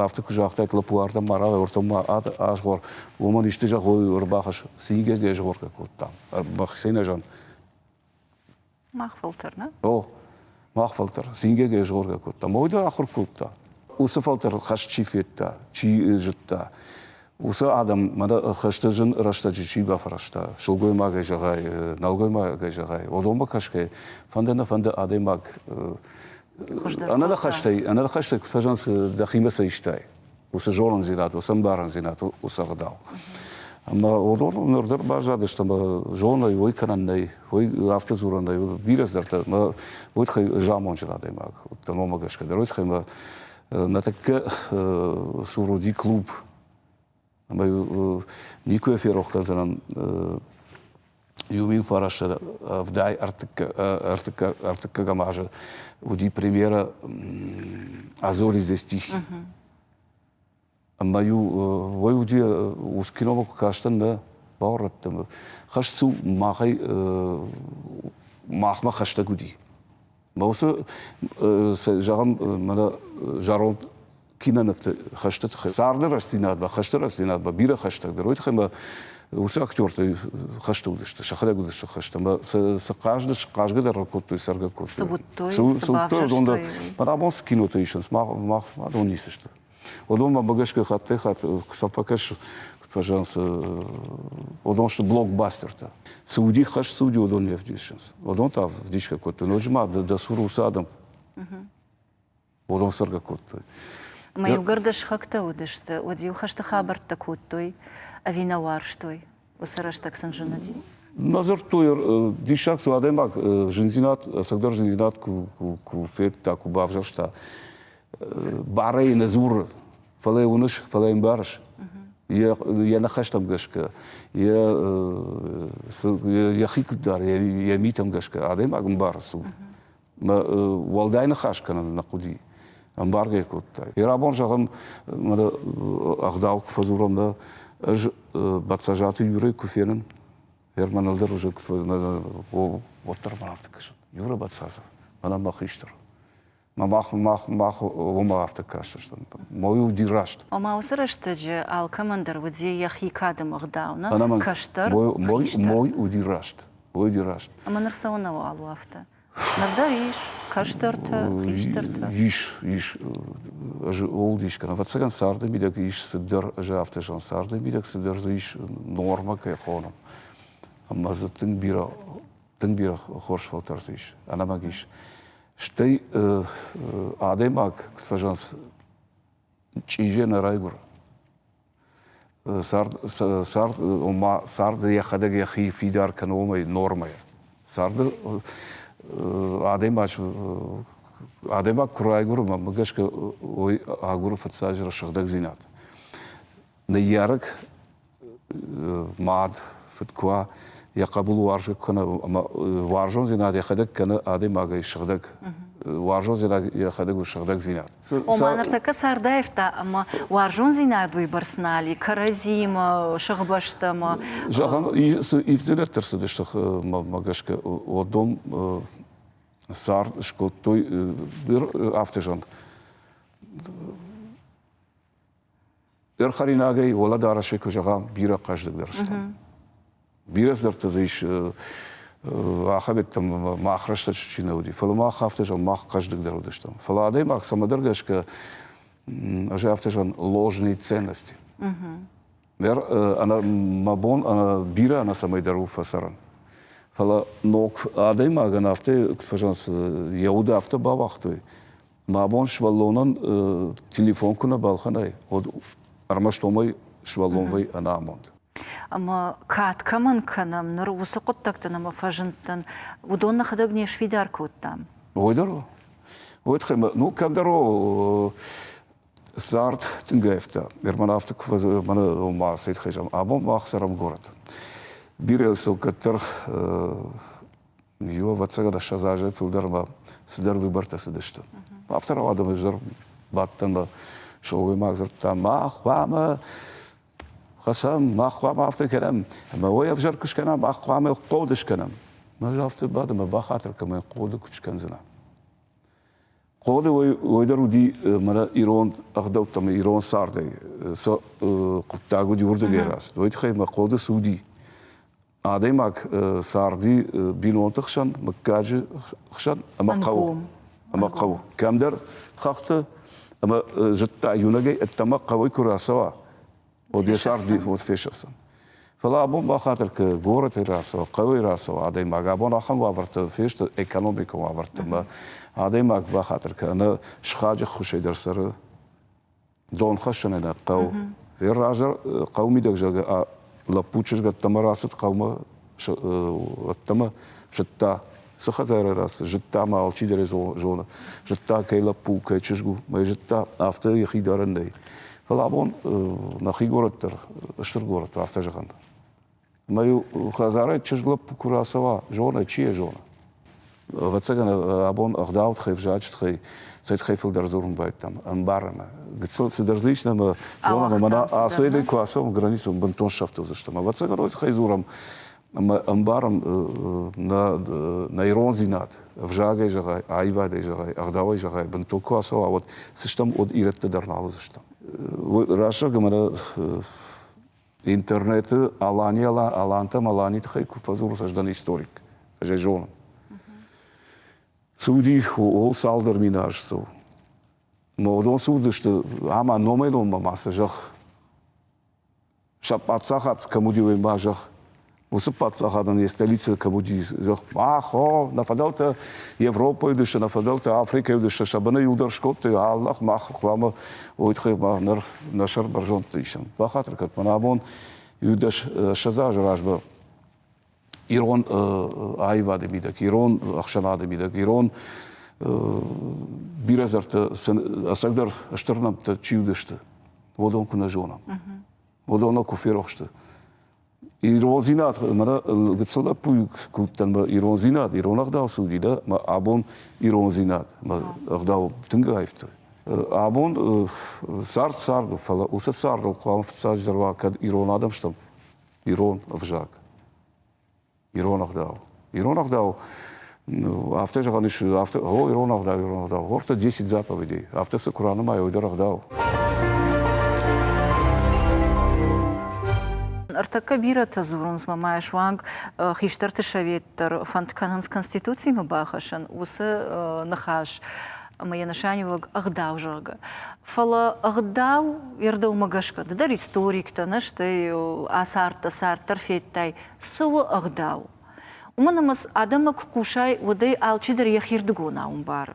афтӕ куы загътаид, лӕппу ардӕм ма рауай, ортӕм ма азгъор, уымӕн исты зӕгъой ӕрбахӕсс. Цингӕгӕ згъоргӕ кодтам. Мӕхицӕй нӕ зӕгъын. Мах фӕлтӕр, нӕ? О, мах фӕлтӕр. Цингӕгӕ згъоргӕ кодтам. Уый дӕр ахуыр кодта. Уыцы фӕлтӕр хӕст чи федта, чи зыдта, уыцы адӕм мӕнӕ хӕсты зын рӕстӕджы чи бафӕрӕзта, сылгоймагӕй зӕгъай, нӕлгоймагӕй зӕгъай, уыдонмӕ кӕсгӕ, фӕнды нӕ фӕнды адӕймаг ӕнӕныхӕстӕй, ӕнӕныхӕстӕй куы фӕзӕгъынц, дӕхимӕ цы истай, уыцы зонындзинад, уыцы ӕмбарындзинад, уыцы ӕгъдау. Ӕмӕ уыдон ныр дӕр баззадысты ӕмӕ зоной, уый кӕнӕн нӕй, уый афтӕ дзурӕн нӕй, бирӕ цыдӕртӕ. Мӕ уый тыххӕй замонджын адӕймаг уыдтӕн, уымӕ гӕсгӕ дӕр. Уый тыххӕй мӕ нӕ тӕккӕ цур уыди клуб. Ӕмӕ никуы ферох кӕндзынӕн иу мин фарасты ӕвдай ӕртыккӕгӕм азы уыди премьерӕ «А зори здесь тихие». Ӕмӕ-иу уый уыди уыцы киномӕ куы кастӕн, нӕ бауырныдта Хӕст цу махӕй махмӕ хӕстӕг уыди. Мӕ уыцы, зӕгъӕм, мӕнӕ зӕронд кинонывты хӕсты тыххӕй, царды рӕстдзинадмӕ, хӕсты рӕстдзинадмӕ бирӕ хӕстӕгдӕр. Уый тыххӕй мӕ Уыцы актертӕ хӕсты уыдысты, сӕхӕдӕг уыдысты хӕсты ӕмӕ цы хъазгӕ дӕр кодтой, цӕргӕ кодтой. Цы уыдтой, цы бавзӕрстой. Мӕн абон цы кинотӕ исынц, мах адон ницы сты. Уыдонмӕ гӕсгӕ хаттӕй-хатт сӕ фӕкӕс, куыд фӕзӕгъынц, уыдон сты блокбастертӕ. Цы уыди хӕст, цы уыди, уыдон не вдисынц. Уыдон та вдисгӕ кодтой. Ноджы ма дӕ цуры уыцы адӕм уыдон цӕргӕ кодтой. Ӕмӕ иугӕр дӕ сыхӕгтӕ уыдысты, уӕд-иу хӕсты хабӕрттӕ кодтой ӕви нӕ уарзтой? Уыцы рӕстӕг сын зын уыди? Нӕ дзырдтой, диссаг цы адӕймаг зындзинад, ӕцӕгдӕр зындзинад куы федта, куы бавзӕрста, барӕй нӕ дзуры, фӕлӕ уыныс, фӕлӕ ӕмбарыс. Йӕ ныхӕстӕм гӕсгӕ, йӕхи куыд дары, йӕ митӕм гӕсгӕ адӕймаг ӕмбары цы у. Уӕлдай ныхас кӕнын нӕ хъуыди, ӕмбаргӕ кодтай. Йӕ рабон зӕгъӕм, ӕгъдау куы фӕдзурӕм, нӕ ӕз Бӕцӕзаты Юрӕйы куы фенын, Герман ӕлдар уже уӕддӕр мӕн афтӕ кӕсын. Юра Бацазов, мӕнӕ мӕ хистӕр. Мах, мах, мах уымӕ афтӕ кастыстӕм. Мой уыди раст. Ома уыцы рӕстӕджы алкӕмӕн дӕр уыди йӕхи кады ӕгъдау, нӕ? Кӕстӕр, хистӕр. Мой уыди раст. Мой уыди раст. Ӕмӕ ныр цӕуылнӕ уал у афтӕ? Ныр дӕр ис кӕстӕртӕ, хистӕртӕ. Ис, ис. Ӕз ууыл дис кӕнын. Ӕвӕццӕгӕн, царды мидӕг ис цыдӕр, ӕз афтӕ зӕгъын, царды мидӕг цыдӕр дзы ис нормӕ кӕй хонӕм. Ӕмӕ дзы тынг бирӕ, тынг бирӕ хорз фӕлтӕр дзы ис, ӕнӕмӕнг ис. Стӕй адӕймаг, куыд фӕзӕгъынц, чъизийӕ нӕ райгуыры. Цард, цард, ома цард йӕхӕдӕг йӕхи фидар кӕны уымӕй нормӕйӕ. Царды адӕймаг, адӕймаг куы райгуыры, мӕнмӕ гӕсгӕ, уый агуры фыццаджы сыгъдӕгдзинад. Ныййарӕг мад, фыд куы уа, йӕ хъӕбул уарзгӕ куы кӕна ӕмӕ уарзондзинад йӕхӕдӕг кӕны адӕймагӕй сыгъдӕг. Уарзондзинад йӕхӕдӕг у сыгъдӕгдзинад. Ома ныртӕккӕ цардаивта ӕмӕ уарзондзинад уыйбӕрц нал и кӕрӕдзимӕ, сыгъбӕстӕмӕ. Зӕгъӕм, цы ивддзинӕдтӕ рцыдысты мӕ гӕсгӕ, уыдон цард скодтой афтӕ зӕгъын, Ӕрхӕринагӕй уӕлӕдарӕсӕй куы зӕгъӕм, бирӕ хъӕздыгдӕр стӕм. Бирӕ цыдӕртӕ дзы ис ахӕм йедтӕмӕ мах рӕстӕджы чи нӕ уыди. Фӕлӕ мах афтӕ зӕгъӕм, мах хъӕздыгдӕр уыдыстӕм. Фӕлӕ адӕймаг цӕмӕдӕр гӕсгӕ, ӕз афтӕ зӕгъын, ложные ценности. Мӕ бон бирӕ ӕнӕ цӕмӕйдӕр у фӕцӕрын. Фӕлӕ ног адӕймагӕн афтӕ, куыд фӕзӕгъынц, йӕ уд афтӕ бауагътой, Мӕ бон сывӕллонӕн телефон куы нӕ балхӕнай, уӕд ӕрмӕст уымӕй сывӕллон вӕййы ӕнамонд. Ӕмӕ кад кӕмӕн кӕнӕм, ныр уыцы хъуыддӕгтӕн ӕмӕ фӕзындтӕн, уыдон нӕхӕдӕг не сфидар кодтам? Уый дӕр у. Уый тыххӕй ну, кӕмдӕр у цард тынг аивта. Герман афтӕ куы мӕнӕ ома цӕй тыххӕй зӕгъӕм, абон мах цӕрӕм горӕты. Бирӕ сыл кӕддӕр Иу, ӕвӕццӕгӕн, 20 азӕй фылдӕр ӕмӕ цыдӕр выбортӕ цыдысты. Афтӕ рауад ӕмӕ ӕз дӕр бадтӕн мӕ сылгоймаг дзырдта, мах хъуамӕ хӕцӕм, мах хъуамӕ афтӕ кӕнӕм, ӕмӕ уый ӕвзӕр куы скӕнӕм, мах хъуамӕ хъоды скӕнӕм. Ӕз афтӕ бадын ӕмӕ бахатыр кӕн, мӕ хъоды куыд скӕндзынӕ. Хъоды уый дӕр уыди мӕнӕ ирон ӕгъдӕуттӕ ӕмӕ ирон цардӕй цы хъуыддаг уыди, уырдыгӕй рацыд. Уый тыххӕй мӕ хъоды цы уыди, адӕймаг царди бинонты хсӕн, мыггаджы хсӕн ӕмӕ хъӕуы. Ӕмӕ хъӕуы. Кӕмдӕр хӕхты ӕмӕ зыдта иунӕгӕй ӕддӕмӕ хъӕуӕй куы рацӕуа, уӕд йӕ цард уӕд фесӕфдзӕн. Фӕлӕ абон бахатыр кӕ горӕтӕй рацӕуа, хъӕуӕй рацӕуа адӕймаг. Абон ахӕм уавӕртӕ фесты, экономикон уавӕртӕ ӕмӕ адӕймаг бахатыр кӕ ӕнӕ сыхаджы ххуысӕй дӕр цӕры донхӕссӕны нӕ хъӕу. Раздӕр хъӕуы мидӕг, зӕгъгӕ, лӕппу чызг ӕддӕмӕ рацыд хъӕумӕ, ӕддӕмӕ зыдта, цы хӕдзарӕй рацыд, зыдта ма алчидӕр ӕй зоны, зыдта, кӕй лӕппу, кӕй чызг у, мӕ зыдта, афтӕ йӕхи дарӕн нӕй. Фӕлӕ абон нӕхи горӕт дӕр, стыр горӕт, афтӕ зӕгъӕн. Мӕ-иу хӕдзарӕй чызг лӕппу куы рацӕуа, зоны, чи йӕ зоны. Ӕвӕццӕгӕн, абон ӕгъдауы тыххӕй, ӕвзаджы тыххӕй, цӕй тыххӕй фылдӕр дзурын байдтам, ӕмбарӕм. Гыццыл цыдӕр дзы ис ӕмӕ зонӕм, ӕмӕ нӕ ацы куы ацӕуӕм границӕ, бынтон сӕфт уыдзыстӕм. Ӕвӕццӕгӕн, уый тыххӕй дзурӕм ӕмӕ ӕмбарӕм нӕ, нӕ ирондзинад, ӕвзагӕй зӕгъай, аивадӕй зӕгъай, ӕгъдауӕй зӕгъай, бынтон куы ацӕуа, уӕд цы стӕм, уӕд ирӕттӕ дӕр нал уыдзыстӕм. Раст зӕгъгӕ, мӕнӕ. Интернеты Алани Алантӕм Алани тыххӕй куы фӕдзурынц, ӕз дӕн историк, ӕз ӕй зонын. Цы уыди, ууыл цалдӕр мин азы цӕуы. Ӕмӕ уыдон цы уыдысты, ӕмӕ номӕй-номмӕ ма сӕ зӕхх сӕ паддзахад кӕм уыди, уый ма зӕгъ. Уыцы паддзахадӕн йӕ столицӕ кӕм уыди, зӕгъ, мах, о, нӕ фыдӕлтӕ Европӕйы уыдысты, нӕ фыдӕлтӕ Африкӕйы уыдысты, сӕ быны иуылдӕр скодтой, Аллах, мах хъуамӕ уый тыххӕй ма ныр нӕ сӕр бӕрзондты исӕм. Бахатыр кӕнут, мӕнӕ абон иу-дӕс ссӕдз азы размӕ ирон аивады мидӕг, ирон ӕхсӕнады мидӕг, ирон бирӕ дзырдтӕ ӕцӕгдӕр стыр нӕмттӕ чи уыдысты, уыдон куы нӕ зонӕм. Уыдон куы ферох сты. Ирондзинад, мӕнӕ гыццыл лӕппуйы куы уыдтӕн, мӕ ирондзинад, ирон ӕгъдау цы уыди, да, мӕ абон ирондзинад, мӕ ӕгъдау тынг аивтой. Абон цард цард у, фӕлӕ уыцы цардыл хъуамӕ фыццаджыдӕр уа, кӕд ирон адӕм стӕм, ирон ӕвзаг, ирон ӕгъдау. Ирон ӕгъдау, афтӕ зӕгъӕн ис, афтӕ, о, ирон ӕгъдау, ирон ӕгъдау. Ортӕ 10 заповедей. Афтӕ цы куы ранымайой, уый дӕр ӕгъдау. Ӕртӕккӕ бирӕтӕ дзурынц, мӕ суанг хистӕрты совет дӕр фӕнд кӕнынц Конституцимӕ бахӕссын уыцы ныхас ӕмӕ йӕ нысаниуӕг ӕгъдау, зӕгъгӕ. Фӕлӕ ӕгъдау йе рдӕумӕ гӕсгӕ ды дӕр историктӕ нӕ стӕй ацардтӕ, цард дӕр федтай, цы у ӕгъдау? Уымӕн ӕмӕ адӕммӕ куы хъусай, уӕд ӕй алчидӕр йӕхирдыгонау ӕмбары.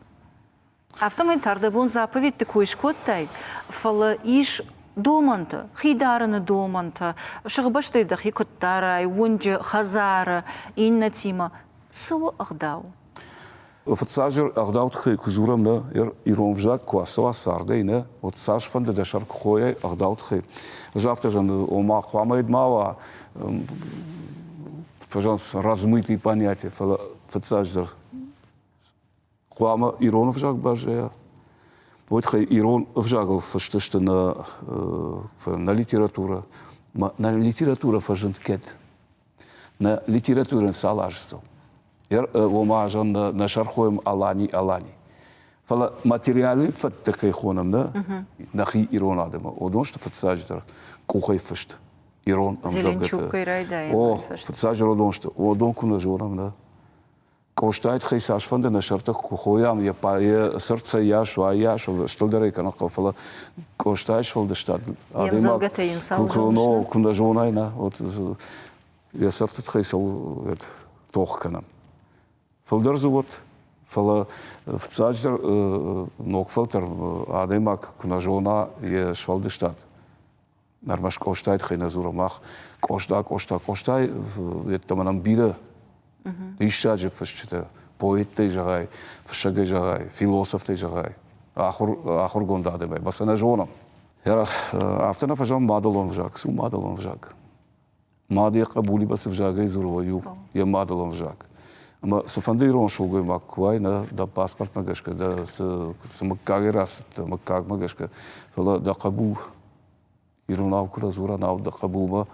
Афтӕмӕй тардӕбон заповедты кой скодтай, фӕлӕ ис домӕнтӕ, хи дарыны домӕнтӕ, сыхбӕстӕй дӕхи куыд дарай, уынджы, хӕдзары, иннӕтимӕ. Цы у ӕгъдау? Фыццаджы ӕгъдау тыххӕй куы дзурӕм, нӕ ирон взаг куы ацӕуа цардӕй, нӕ, уӕд цасфӕнды дӕ сӕр куы хойай ӕгъдау тыххӕй. Ӕз афтӕ зӕгъын, ома хъуамӕ ма уа, фӕзӕгъынц, размытый понятие, фӕлӕ фыццаджыдӕр хъуамӕ ирон ӕвзаг баззайа. Уый тыххӕй ирон ӕвзагыл фыст сты нӕ, нӕ литературӕ. Нӕ литературӕ фӕзынд кӕд? Нӕ литературӕйӕн цал азы цӕуы? Ома зӕгъын, нӕ сӕрхойӕм Алани, Алани. Фӕлӕ материалон фӕдтӕ кӕй хонӕм, нӕ, нӕхи ирон адӕмы, уыдон сты фыццаджыдӕр къухӕй фыст ирон ӕмдзӕвгӕтӕ. О, фыццаджы уыдон сты. Уыдон куы нӕ зонӕм, нӕ. Къостайы тыххӕй цасфӕнды нӕ сӕртӕ куы хойӕм, йӕ цырд цӕййас у, аййас у, стылдӕр ӕй кӕнын хъӕуы, фӕлӕ Къостайы сфӕлдыстад адӕймаг куы нӕ зонай, нӕ, вот йӕ сӕрты тыххӕй цӕуыл тох кӕнӕм. Фылдӕр дзы уӕд, фӕлӕ фыццаджыдӕр ног фӕлтӕр адӕймаг куы нӕ зона йе сфӕлдыстад, ӕрмӕст Къостайы тыххӕй нӕ дзурӕм мах. Къоста, Къоста, Къостай йеддӕмӕ нӕм бирӕ диссаджы фысджытӕ, поэттӕй зӕгъай, фыссӕгӕй зӕгъай, философтӕй зӕгъай, ахуыргонд адӕмӕй, мӕ сӕ нӕ зонӕм. Афтӕ нӕ фӕзӕгъӕм мадӕлон взаг. Цы у мадӕлон взаг? Мад йӕ хъӕбулимӕ цы взагӕй дзуры, уый у йӕ мадӕлон взаг. Ӕмӕ цыфӕнды ирон сылгоймаг куы уай, нӕ дӕ паспортмӕ гӕсгӕ, дӕ цы мыггагӕй рацыдтӕ, мыггагмӕ гӕсгӕ, фӕлӕ дӕ хъӕбул иронау куы нӕ дзура, нау дӕ хъӕбулмӕ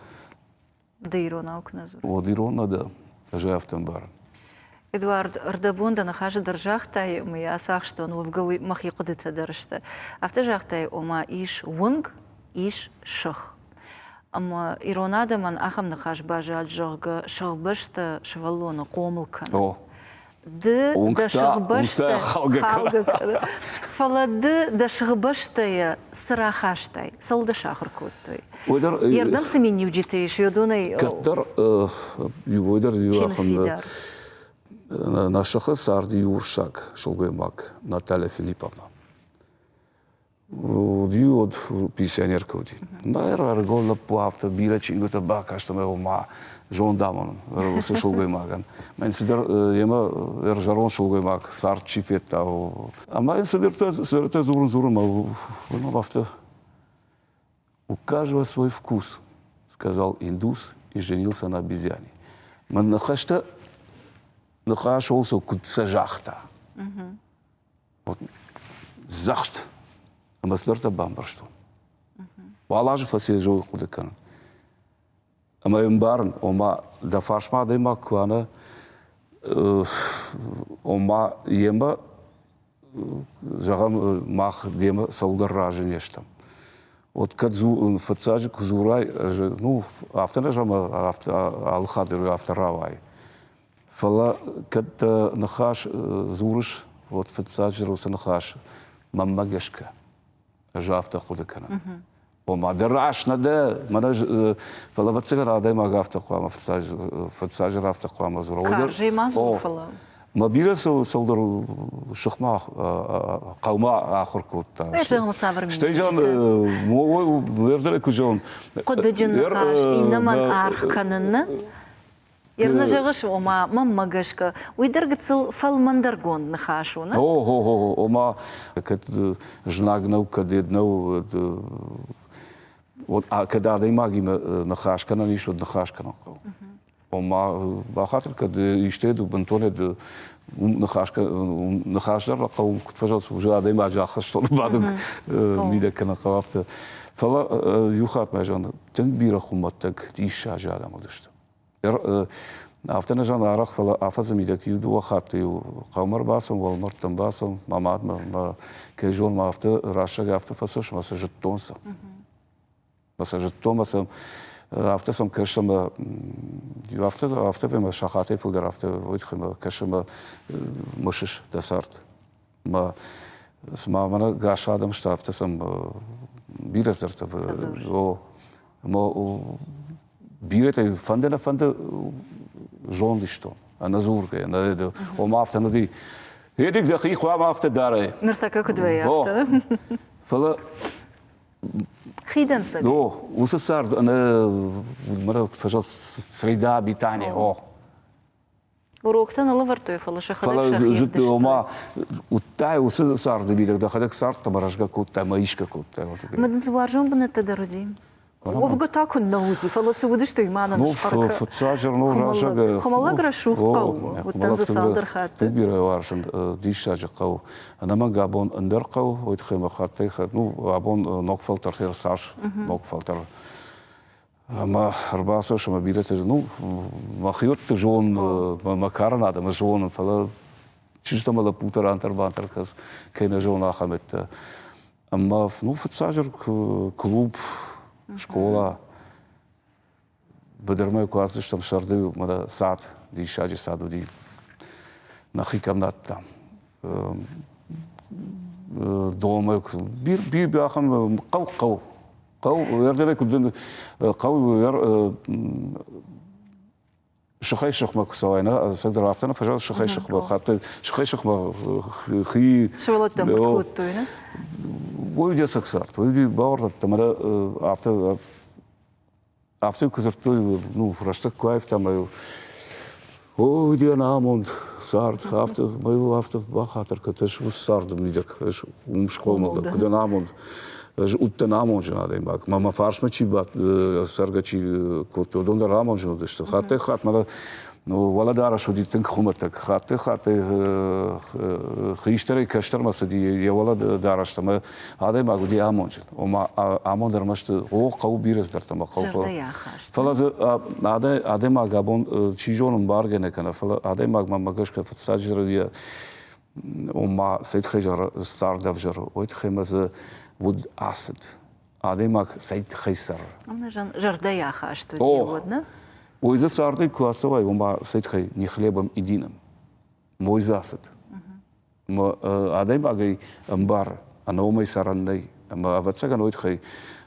Ды иронау куы нӕ дзурай. Уӕд ирон нӕ дӕ, ӕз ӕй афтӕ ӕмбарын. Эдуард, ӕрдӕбон дӕ ныхасы дӕр загътай, ӕмӕ йӕ ацахстон, уӕвгӕ уый мӕхи хъуыдытӕ дӕр сты. Афтӕ загътай, ома ис уынг, ис сых. Ӕмӕ ирон адӕмӕн ахӕм ныхас баззад, зӕгъгӕ, сыхбӕстӕ сывӕллоны хъомыл кӕны. О. Ды дӕ сыхбӕстӕ халгӕ кӕны. Фӕлӕ ды дӕ сыхбӕстӕйӕ цы рахастай, цӕуыл дӕ сахуыр кодтой? Йе рдӕм цы миниуджытӕ ис, уыдонӕй Кӕддӕр иуӕйдӕр иу ахӕм нӕ сыхы царди урсаг сылгоймаг Наталья Филипповна. Уыди, уӕд пенсионеркӕ уыди. Мӕ ӕрыгон лӕппу афтӕ бирӕ чингуытӕ бакаст ӕмӕ ома зонд амонын уыцы сылгоймагӕн. Мӕн цыдӕр йемӕ ӕрзӕронд сылгоймаг цард чи федта, ӕмӕ йын цыдӕртӕ цыдӕртӕ дзурын дзурын ӕмӕ уымӕ афтӕ У каждого свой вкус, сказал индус и женился на обезьяне. Мӕн ныхӕстӕ ныхас олсо куыд сӕ загъта. Вот дзӕхст ӕмӕ цыдӕртӕ бамбӕрстон. Уал азы фӕци ӕз хъуыды кӕнын. Ӕмӕ ӕмбарын, ома дӕ фарсмӕ адӕймаг куы уа, нӕ, ома йемӕ зӕгъӕм, мах демӕ цӕуылдӕр разы не стӕм. Вот кӕд фыццаджы куы дзурай, ну, афтӕ нӕ зӕгъӕм, афтӕ алы хатт дӕр афтӕ рауайы. Фӕлӕ кӕд дӕ ныхас дзурыс, вот фыццаджы уыцы ныхас мӕнмӕ гӕсгӕ, ӕз афтӕ хъуыды кӕнын. Ома дӕ раст нӕ дӕ, мӕнӕ фӕлӕ ӕвӕццӕгӕн адӕймаг афтӕ хъуамӕ фыццаджы афтӕ хъуамӕ дзура. Карзӕй ма дзур, фӕлӕ. Мӕ бирӕ цӕуылдӕр сыхмӕ хъӕумӕ ахуыр кодта. Стӕй зӕгъын, куы зӕгъын. Хъуыдыджын ныхас, иннӕмӕн аргъ кӕнын нӕ? Ернӕ зӕгъыс, ома, мӕнмӕ гӕсгӕ, уый дӕр гыццыл фӕлмӕндӕргонд ныхас у, нӕ? О, ома, кӕд знаг нӕу, кӕд ед нӕу, кӕд адӕймагимӕ ныхас кӕнӕн ис, уӕд ныхас кӕнын хъӕуы. Ома, бахатыр кӕд исты ед бынтон ед ныхас ныхас дӕр хъӕуы, куыд фӕзӕгъынц, уже адӕймаджы ахӕстоны бадын мидӕг кӕнын хъӕуы афтӕ. Фӕлӕ иу хатт ма зӕгъын, тынг бирӕ хуымӕтӕг диссаджы адӕм уыдысты. Афтӕ нӕ зӕгъын арӕх, фӕлӕ афӕдзы мидӕг иу-дыууӕ хатты-иу хъӕумӕ ӕрбацӕуын, уӕлмӕрдтӕм бацӕуын, мӕ мадмӕ, мӕ кӕй зон, ма афтӕ рӕстӕг афтӕ фӕцӕуыс, ӕмӕ сӕ зыдтон сӕ. Мӕ сӕ зыдтон, мӕ сӕм афтӕ сӕм кӕс ӕмӕ афтӕ афтӕ ӕмӕ сахатӕй фылдӕр афтӕ уый тыххӕй мӕ кӕс ӕмӕ мысыс дӕ цард. Мӕ цыма мӕнӕ гас адӕм сты, афтӕ сӕм бирӕ цыдӕртӕ о ӕмӕ бирӕтӕ фӕнды нӕ фӕнды зонд истон, ӕнӕдзургӕ, ӕнӕ ома афтӕ нӕ Эдик дӕхи хъуамӕ афтӕ дарай. Ныртӕккӕ куыд вӕййы афтӕ? Фӕлӕ Хидӕнцӕг. О, уыцы цард ӕнӕ мӕнӕ фӕзӕгъ среда обитания, о. Уроктӕ нӕ лӕвӕрдтой, фӕлӕ сӕхӕдӕг сӕхи ӕвдыстой. Ома, уыдтай уыцы царды мидӕг дӕхӕдӕг цардтӕ ӕмӕ рӕзгӕ кодтай ӕмӕ исгӕ кодтай. Ӕмӕ дын цы уарзон бынӕттӕ дӕр уыди? Уӕвгӕ та куыннӕ уыди, фӕлӕ цы уыдысты, уый ма нын схъӕр Фыццаджы ну разӕг Хуымӕллӕг рӕсугъд хъӕу уыдтӕн дзы цалдӕр хатты. Тынг бирӕ уарзын диссаджы хъӕу. Ӕнӕмӕнг абон ӕндӕр хъӕу, уый тыххӕй мӕ хаттӕй ну, абон ног фӕлтӕр цас ног фӕлтӕр Ӕмӕ ӕрбацӕуыс ӕмӕ бирӕтӕ, ну, мӕхиуӕтты зон, мӕ карӕн адӕмы зонын, фӕлӕ чызджытӕ ӕмӕ лӕппутӕ рантӕр-бантӕр кӕй нӕ зоны, ахӕмӕттӕ. Ӕмӕ, ну, фыццаджы клуб, скъола, быдырмӕ куы ацыдыстӕм сӕрды, мӕнӕ цад, диссаджы цад уыди, нӕхи кӕм надтам. Домӕ, бир ахӕм хъӕу-хъӕу Хъӕу ӕрдӕбӕй куыд хъӕу сыхӕй сыхмӕ куы цӕуай, нӕ, ӕцӕгдӕр афтӕ нӕ фӕзӕгъы сыхӕй сыхмӕ, хатт сыхӕй сыхмӕ хи... Сывӕллӕттӕ ӕмбырд кодтой, нӕ? Уый уыди ӕцӕг цард, уый уыди бауырныдта мӕ афтӕ Афтӕ куы дзырдтой, ну, рӕстӕг куы аивта ӕмӕ о, уыди ӕнамонд цард, афтӕ, мӕ афтӕ бахатыр кӕн, ӕз уыцы царды мидӕг, ӕз уым схъомыл дӕн, куыд ӕнамонд, ӕз уыдтӕн амондджын адӕймаг. Мӕ мӕ фарсмӕ чи бадт, цӕргӕ чи кодтой, уыдон дӕр амондджын уыдысты. Хаттӕй-хатт мӕ уӕлӕдарӕс уыди тынг хуымӕтӕг. Хаттӕй-хаттӕй хистӕрӕй кӕстӕрмӕ цыди йӕ уӕлӕдарӕстӕ ӕмӕ адӕймаг уыди амондджын. Ома амонд ӕрмӕст о хъӕуы бирӕ цыдӕртӕ ӕмӕ хъӕуы. Фӕлӕ дзы адӕймаг абон чи зоны ӕмбаргӕ нӕ кӕны, фӕлӕ адӕймаг мӕнмӕ гӕсгӕ фыццаджыдӕр йӕ ома цӕй тыххӕй цард ӕвзӕр, уый тыххӕй мӕ дзы уд ацыд. Адӕймаг цӕй тыххӕй цӕры. Зӕрдӕйы ахаст уыди уӕд, нӕ? Ой дзы цардӕй куы ацӕуай, ома цӕй тыххӕй не хлебом единым. Мой дзы ацыд. Адӕймагӕй ӕмбары, ӕнӕ уымӕй цӕрӕн нӕй. Ӕмӕ ӕвӕццӕгӕн уый тыххӕй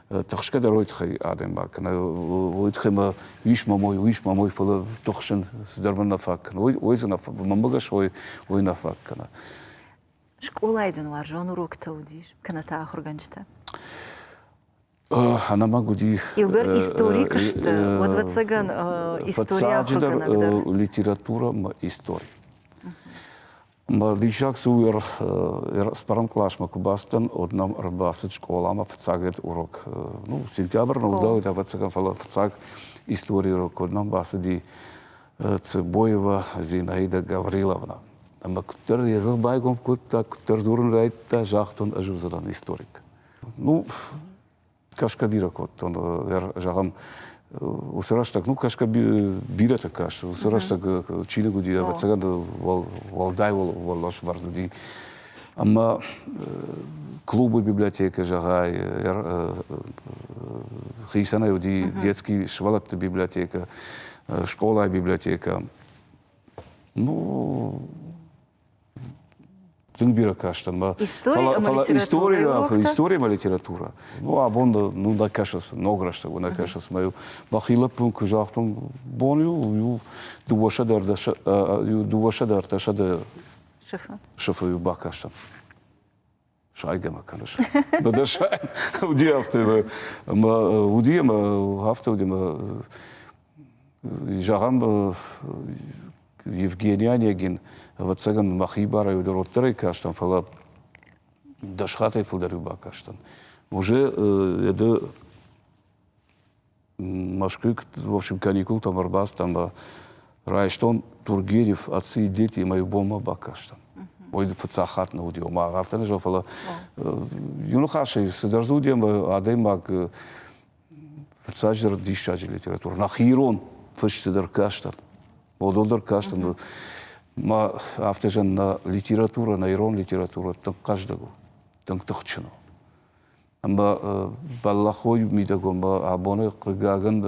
тыхсгӕ дӕр уый тыххӕй адӕймаг кӕны. Уый тыххӕй мӕ ис мӕ мой, уый ис мӕ мой, фӕлӕ тыхсын цыдӕр мын нӕ фаг кӕны. Уый дзы нӕ мӕнмӕ гӕсгӕ уый нӕ фаг кӕны. Скъолайы дын уарзон уроктӕ уыдис, кӕнӕ та ахуыргӕнджытӕ? Ӕнӕмӕнг уыди. Иугӕр историк сты, уӕд, ӕвӕццӕгӕн, истори ахуыргӕнӕг дӕр. Литературӕ ӕмӕ истори. Ӕмӕ диссаг цы у, цыппӕрӕм къласмӕ куы бацыдтӕн, уӕд нӕм ӕрбацыд скъоламӕ фыццаг урок. Ну, сентябрь нӕ уыдаид, ӕвӕццӕгӕн, фӕлӕ фыццаг историйы урок уӕд нӕм бацыди Цыбоева Зинаида Гавриловна. Ӕмӕ куыддӕр йӕ дзых байгом кодта, куыддӕр дзурын райдыдта, загътон, ӕз уыдзынӕн историк. Ну, кӕсгӕ бирӕ кодтон, зӕгъӕм, уыцы рӕстӕг, ну, кӕсгӕ бирӕтӕ каст, уыцы рӕстӕг чиныг уыди, ӕвӕццӕгӕн, уӕлдай уӕлласвӕрд уыди. Ӕмӕ клубы библиотекӕ, зӕгъай, хицӕнӕй уыди детский сывӕллӕтты библиотекӕ, скъолайы библиотекӕ. Ну, тынг бирӕ кастӕн. Истори ӕмӕ литературӕ. Истори ӕмӕ литературӕ. Ну, абон ну, нӕ кӕсыс, ног рӕстӕг нӕ кӕсыс. Мӕ мӕхи лӕппун куы загътон, бон иу 203 сыфы. Сыфы бакастӕн. Сайгӕ мӕ кӕныс. Дӕ сай уыди афтӕ ӕмӕ уыди ӕмӕ афтӕ уыди ӕмӕ зӕгъӕм Евгений Онегин, ӕвӕццӕгӕн, мӕхи барӕй уыд уӕддӕр кастӕн, фӕлӕ 10 хаттӕй фылдӕр бакастӕн. Уже ды Мӕскуыйы, в общем, каникултӕм ӕрбацыдтӕн ӕмӕ райстон Тургенев «Отцы и дети» ӕмӕ иу бонмӕ бакастӕн. Ой, фыццаг хатт нӕ уыди, ома афтӕ нӕ зӕгъын, фӕлӕ иу ныхасӕй цыдӕр дзы уыди ӕмӕ адӕймаг фыццаджыдӕр диссаджы литературӕ. Нӕхи ирон фысджыты дӕр кастӕн, уыдон дӕр кастӕн. Ма афтӕ зӕгъын, нӕ литературӕ, нӕ ирон литературӕ тынг хъӕздыг у, тынг тыхджын у. Ӕмӕ бӕллӕхой мидӕгон абоны хъыгагӕн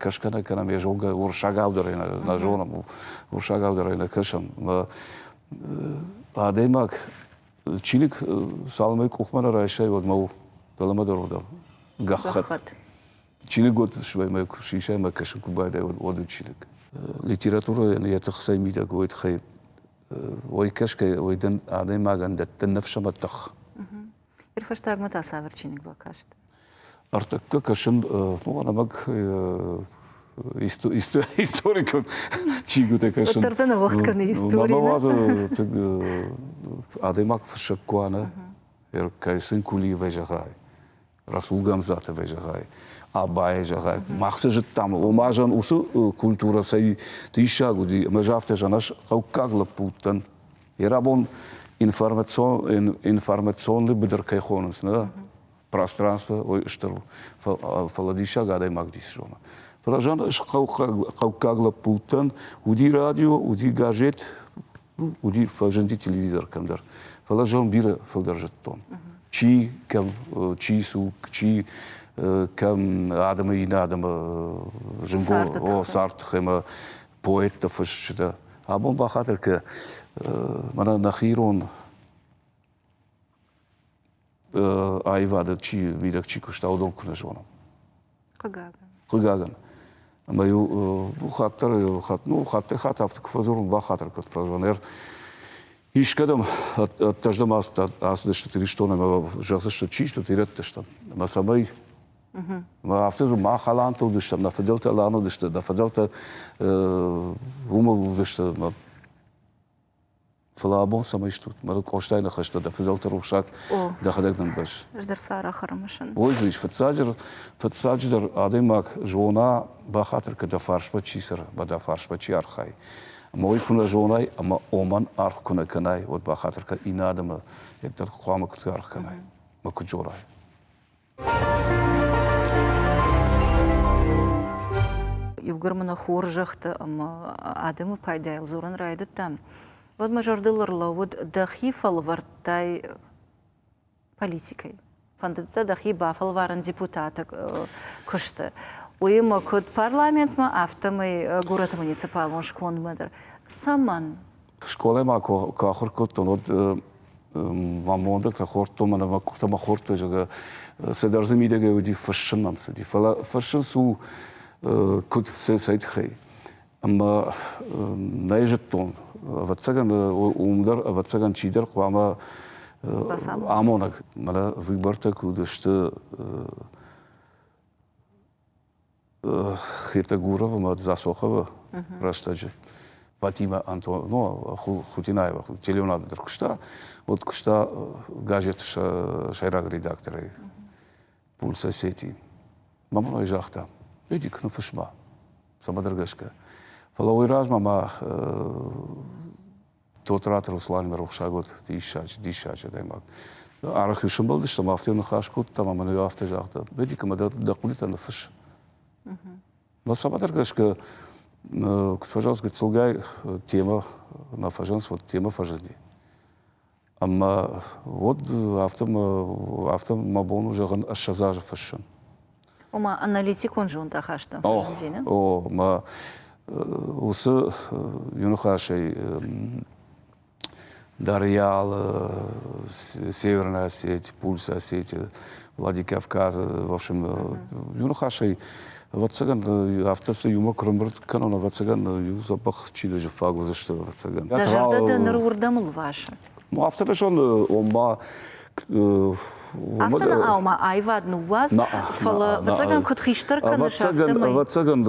кӕсгӕ нӕ кӕнӕм, йӕ зонгӕ уырыссагау дӕр ӕй нӕ зонӕм, уырыссагау дӕр ӕй нӕ кӕсӕм. Адӕймаг чиныг цалынмӕ къухмӕ нӕ райсай, уӕдмӕ у дӕлӕмӕ дӕр уыдӕм гӕххӕтт. Чиныг уӕд свӕймӕ куы сисай ӕмӕ кӕсын куы байдайай, уӕд у чиныг. Литературӕйӕн йӕ тых цӕй мидӕг, уый тыххӕй уый кӕсгӕ, уый дын адӕймагӕн дӕтты ныфс ӕмӕ тых. Ир фӕстагмӕ та цавӕр чиныг бакаст? Ӕртӕккӕ кӕсын, ну, ӕнӕмӕнг историкон чингуытӕ кӕсын. Уӕддӕр дӕ нӕ уӕгъд кӕны истори. Мӕ уадзы адӕймаг фыссӕг куы уа, нӕ, кӕсын Кулиевӕй зӕгъай, Расул Гамзатовӕй зӕгъай, Абайӕ зӕгъай. Мах цы зыдтам, ома зӕн уыцы культурӕ цӕй диссаг уыди, ӕмӕ афтӕ зӕн ӕз хъӕуккаг лӕппу уыдтӕн. Йе рабон информацион, информационный быдыр кӕй хонынц, нӕ пространство ой стыр у, фӕлӕ диссаг адӕймаг дис зоны. Фӕлӕ зӕн ӕз хъӕуккаг лӕппу уыдтӕн, уыди радио, уыди газет, уыди фӕзынди телевизор кӕмдӕр. Фӕлӕ зӕн бирӕ фылдӕр зыдтон. Чи кӕм, чи суг, чи кӕм адӕмы иннӕ адӕмы зынгон царды тыххӕй ӕмӕ поэттӕ, фысджытӕ. Абон бахатыр кӕ, мӕнӕ нӕхи ирон аивады чи мидӕг чи куыста, уыдон куы нӕ зонӕм. Хъыгагӕн. Хъыгагӕн. Ӕмӕ иу хатт дӕр, хатт, ну, хаттӕй-хатт афтӕ куы фӕдзурын, бахатыр куыд фӕзон. Искӕдӕм ӕддӕждӕм ацыдысты Ирыстон ӕмӕ зӕгъдзысты, чи стут, ирӕттӕ стӕм. Ӕмӕ цӕмӕй Ӕмӕ афтӕ мах алантӕ уыдыстӕм, нӕ фыдӕлтӕ алан уыдысты, нӕ фыдӕлтӕ уымӕ уыдысты. Фӕлӕ абон цӕмӕй стут? Мӕ Къостайы ныхӕстӕ дӕ фыдӕлты рухсаг дӕхӕдӕг нын бӕз. Ӕз дӕр сӕ арӕх ӕрымысын. Ой, ис фыццаджыдӕр адӕймаг зона, бахатыр кӕ дӕ фарсмӕ чи цӕры, ӕмӕ дӕ фарсмӕ чи архайы. Ӕмӕ уый куы нӕ зонай ӕмӕ омӕн аргъ куы нӕ кӕнай, уӕд бахатыр кӕ иннӕ адӕмы йеддӕр хъуамӕ куыд аргъ кӕнай, ӕмӕ куыд зонай. Иугӕр мын хорзӕхты ӕмӕ адӕмы пайдайыл дзурын райдыдтам, уӕд мӕ зӕрдыл ӕрлӕууыд дӕхи фӕлвӕрдтай политикӕй. Фӕндыд дӕ дӕхи бафӕлварын депутаты куысты. Уыимӕ куыд парламентмӕ, афтӕмӕй горӕты муниципалон скондмӕ дӕр. Цӕмӕн? Скъолайы ма куы ахуыр кодтон, уӕд мӕ мондӕгтӕ хордтон, мӕнӕ мӕ къухтӕ мӕ хордтой, зӕгъгӕ, цыдӕр дзы мидӕгӕй уыди, фыссын мӕм цыди. Фӕлӕ фыссын цы у, куыд, цӕй тыххӕй? Ӕмӕ нӕ зыдтон, ӕвӕццӕгӕн, уым дӕр, ӕвӕццӕгӕн, чидӕр хъуамӕ амонӕг. Мӕнӕ выбортӕ куы уыдысты Хетагурова ӕмӕ Дзасоховы рӕстӕджы Фатимӕ Антон, ну, Хутинаева телеуынады дӕр куыста, вот куыста газеты сӕйраг редакторӕй Пульс Осетии. Мӕ мын ӕй загъта, Эдик, ныффыс ма, цӕмӕдӕр гӕсгӕ. Фӕлӕ уый размӕ ма Тотраты Русланимӕ рухсаг уыд диссаджы, диссаджы адӕймаг. Арӕх-иу сӕмбӕлдыстӕм, афтӕ ныхас кодтам ӕмӕ нын афтӕ загъта, Эдик, ӕмӕ дӕ хъуыдытӕ ныффысс. Но цӕмӕдӕр гӕсгӕ, куыд фӕзӕгъынц, гыццылгай темӕ нӕ фӕзӕгъынц, вот темӕ фӕзынди. Ӕмӕ уӕд афтӕ афтӕ мӕ бон у зӕгъын 20 азы фыссын. Ома аналитикон зондахастӕн фӕзынди, не? О, мӕ уыцы иу ныхасӕй Дарьял, Северная Осетия, Пульс Осетия, Владикавказ, в общем, иу ныхасӕй, ӕвӕццӕгӕн, афтӕ цы иумӕ куы рымбырд кӕнон, ӕвӕццӕгӕн, иу дзӕбӕх чиныджы фаг уыдзысты, ӕвӕццӕгӕн. Дӕ зӕрдӕ дӕ ныр уырдӕм лвасы? Ну, афтӕ дӕ зон, ома Афтӕ нӕ ма аивад ныууадз, фӕлӕ ӕвӕццӕгӕн куыд хистӕр кӕныс, афтӕмӕй. Ӕвӕццӕгӕн,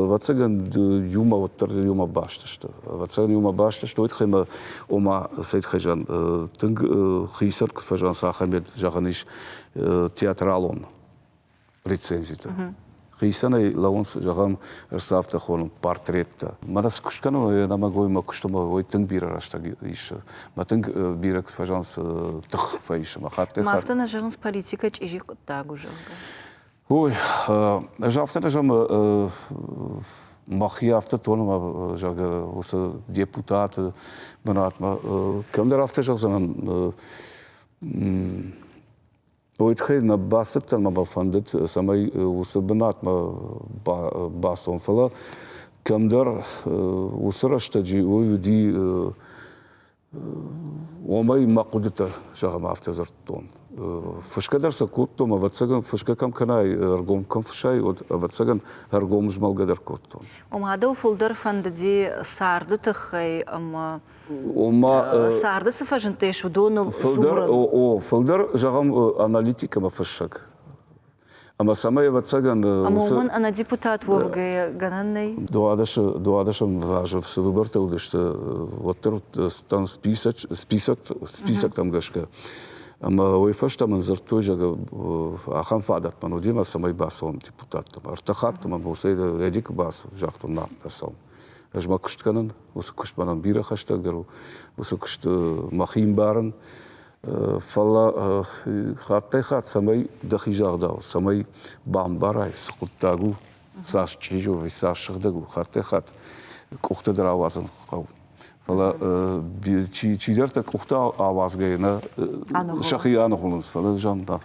ӕвӕццӕгӕн иумӕ уӕддӕр иумӕ баст сты. Ӕвӕццӕгӕн иумӕ баст сты, уый тыххӕй мӕ, ома, цӕй тыххӕй зӕгъын, тынг хицӕн куыд фӕзӕгъынц, ахӕм зӕгъӕн ис театралон рецензитӕ. Хицӕнӕй лӕууынц, зӕгъӕм, ӕрцавтӕ хонын портреттӕ. Мӕнӕ цы куыст кӕнын, ӕнӕмӕнгой мӕ куыстмӕ уый тынг бирӕ рӕстӕг исы. Мӕ тынг бирӕ куыд фӕзӕгъынц, тых фӕисы. Мӕ хаттӕй Ма афтӕ нӕ зӕгъынц, политикӕ чъизи хъуыддаг у, зӕгъгӕ? Ой, ӕз афтӕ нӕ зӕгъын, мӕхи афтӕ тонын, зӕгъгӕ, уыцы депутаты бынатмӕ. Кӕмдӕр афтӕ зӕгъдзӕнӕн, Уый тыххӕй нӕ бацыдтӕн ӕмӕ мӕ фӕндыд, цӕмӕй уыцы бынатмӕ бацӕуон. Фӕлӕ кӕмдӕр уыцы рӕстӕджы уый уыди, уымӕй мӕ хъуыдытӕ, зӕгъӕм, афтӕ дзырдтон. Фысгӕ дӕр сӕ кодтон, ӕвӕццӕгӕн, фысгӕ кӕм кӕнай, ӕргом кӕм фыссай, уӕд, ӕвӕццӕгӕн, ӕргом змӕлгӕ дӕр кодтон. Ома дӕу фылдӕр фӕндыди царды тыххӕй ӕмӕ Ома царды цы фӕзындтӕ ис, уыдоныл фылдӕр, о, фылдӕр, зӕгъӕм, аналитикӕмӕ фыссӕг. Ӕмӕ цӕмӕй, ӕвӕццӕгӕн... Ӕмӕ уымӕн ӕнӕ депутат уӕвгӕйӕ гӕнӕн нӕй? Дуадӕсӕм азы цы выбортӕ уыдысты, уӕддӕр там список, список, списоктӕм гӕсгӕ. Ӕмӕ уый фӕстӕ мын дзырдтой, зӕгъгӕ, ахӕм фадат мын уыди, ӕмӕ цӕмӕй бацӕуӕм депутаттӕм. Ӕртӕ хатты мӕм уыцы Эдик бацу, загътон, нӕ, нӕ цӕуын. Ӕз мӕ куыст кӕнын, уыцы куыст мӕнӕн бирӕ хӕстӕгдӕр у, уыцы куыст мӕхи мбарын. Фӕлӕ хаттӕй-хатт цӕмӕй дӕхи загъдау, цӕмӕй бамбарай, цы хъуыддаг у, цас чъизи у, цас сыгъдӕг у, хаттӕй-хатт къухтӕ дӕр ауадзын хъӕуы. Фӕлӕ чидӕртӕ къухтӕ ауадзгӕйӕ нӕ сӕхи аныгъуылынц, фӕлӕ зӕгъын, да,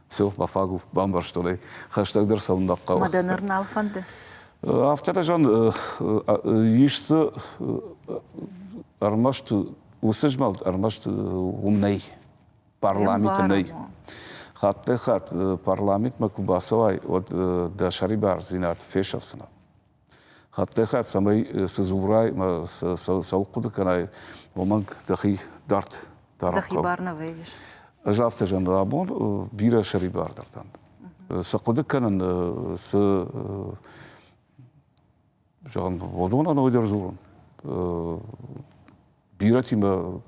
все, бафаг у, бамбӕрстон ӕй, хӕстӕгдӕр цӕуын нӕ хъӕуы. Мӕ дӕ ныр нал фӕнды? Афтӕ дӕ зӕгъын, ис дзы ӕрмӕст уыцы змӕлд ӕрмӕст уым нӕй, парламенты нӕй. Хаттӕй-хатт парламентмӕ куы бацӕуай, уӕд дӕ сӕрибардзинад фесӕфдзынӕ. Хаттӕй-хатт цӕмӕй цы дзурай ӕмӕ цӕуыл хъуыды кӕнай, уымӕн дӕхи дард дарын Дӕхи бар нӕ вӕййыс? Ӕз афтӕ зӕгъын, абон бирӕ сӕрибардӕр дӕн. Цы хъуыды кӕнын, цы зӕгъын, уыдонӕн ӕнӕуый дӕр дзурын. Бирӕтимӕ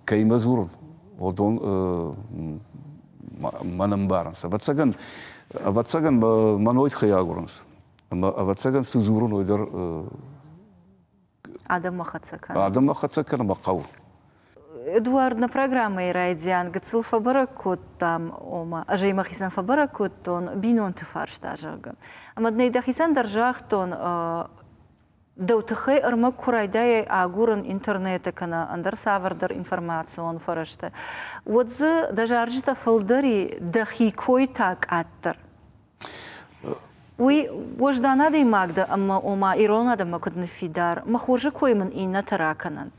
кӕимӕ дзурын, уыдон мӕн ӕмбарынц. Ӕвӕццӕгӕн, ӕвӕццӕгӕн мӕн уый тыххӕй агурынц. Ӕмӕ ӕвӕццӕгӕн цы дзурын, уый дӕр адӕммӕ хӕццӕ кӕнын. Адӕммӕ хӕццӕ кӕнын мӕ хъӕуы. Эдуард, нӕ программӕйы райдиан гыццыл фӕбӕрӕг кодтам, ома ӕз ӕй мӕхицӕн фӕбӕрӕг кодтон бинонты фарста, зӕгъгӕ. Ӕмӕ дын ӕй дӕхицӕн дӕр загътон, Дӕу тыххӕй ӕрмӕг куы райдайай агурын интернеты кӕнӕ ӕндӕр цавӕрдӕр информацион фӕрӕзты, уӕд дзы дӕ зарджытӕ фылдӕр и, дӕхи кой та къаддӕр. Уый уӕздан адӕймаг дӕ ӕмӕ ома ирон адӕммӕ куыд ныффидар, мӕ хорзы кой мын иннӕтӕ ракӕнӕнт.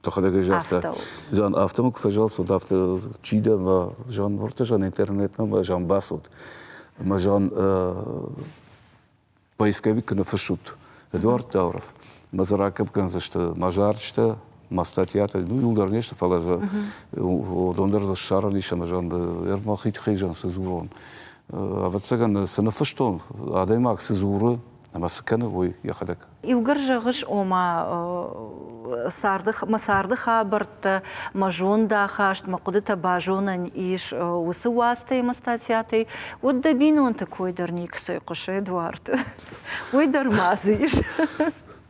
Дӕхӕдӕг ӕй загъта. Зӕгъӕн, афтӕ мӕ куы фӕзӕлцуд, афтӕ чи дӕ ӕмӕ зӕгъӕн, уӕртӕ зӕгъӕн интернетмӕ ӕмӕ зӕгъӕн бацуд. Ӕмӕ зӕгъӕн, поисковик ныффыссут Эдуард Тауров. Мӕ дзы ракӕп кӕндзысты мӕ зарджытӕ, мӕ статьятӕ, ну иуылдӕр не сты, фӕлӕ дзы уыдон дӕр дзы ссарӕн ис ӕмӕ зӕгъын, ӕрмӕхи тыххӕй зӕгъын цы дзурон. Ӕвӕццӕгӕн, цы ныффыстон, адӕймаг цы дзуры ӕмӕ цы кӕны, уый йӕхӕдӕг. Иугӕр зӕгъыс, ома царды, мӕ царды хабӕрттӕ, мӕ зондахаст, мӕ хъуыдытӕ базонӕн ис уыцы уацтӕй ӕмӕ статьятӕй, уӕд дӕ бинонты кой дӕр никуыцӕй хъуысы, Эдуард. Уый дӕр ма дзы ис.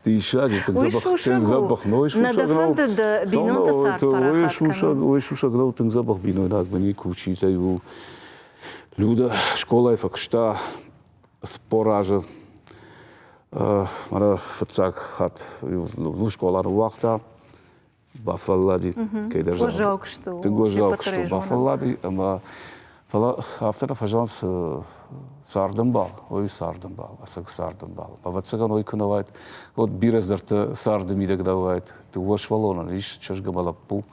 Диссаджы тынг дзӕбӕх, тынг дзӕбӕх, ной сусӕг. Нӕ дӕ фӕнды дӕ бинонты цард парахат кӕнын? Уый сусӕг нӕу, тынг дзӕбӕх бинойнаг мын и, кучитӕй у. Люда скъолайы фӕкуыста 40 азы. Мӕнӕ фыццаг хатт ну, скъола ныууагъта. Бафӕллади, кӕйдӕр Уӕззау куыст у. Тынг уӕззау куыст у. Бафӕллади ӕмӕ фӕлӕ афтӕ нӕ фӕзӕгъынц цардӕмбал, ой цардӕмбал, ӕцӕг цардӕмбал. Ӕвӕццӕгӕн, ой куы нӕ уайд, уӕд бирӕ цыдӕртӕ царды мидӕг нӕ уайд. Дыууӕ сывӕллонӕн ис чызг ӕмӕ лӕппу.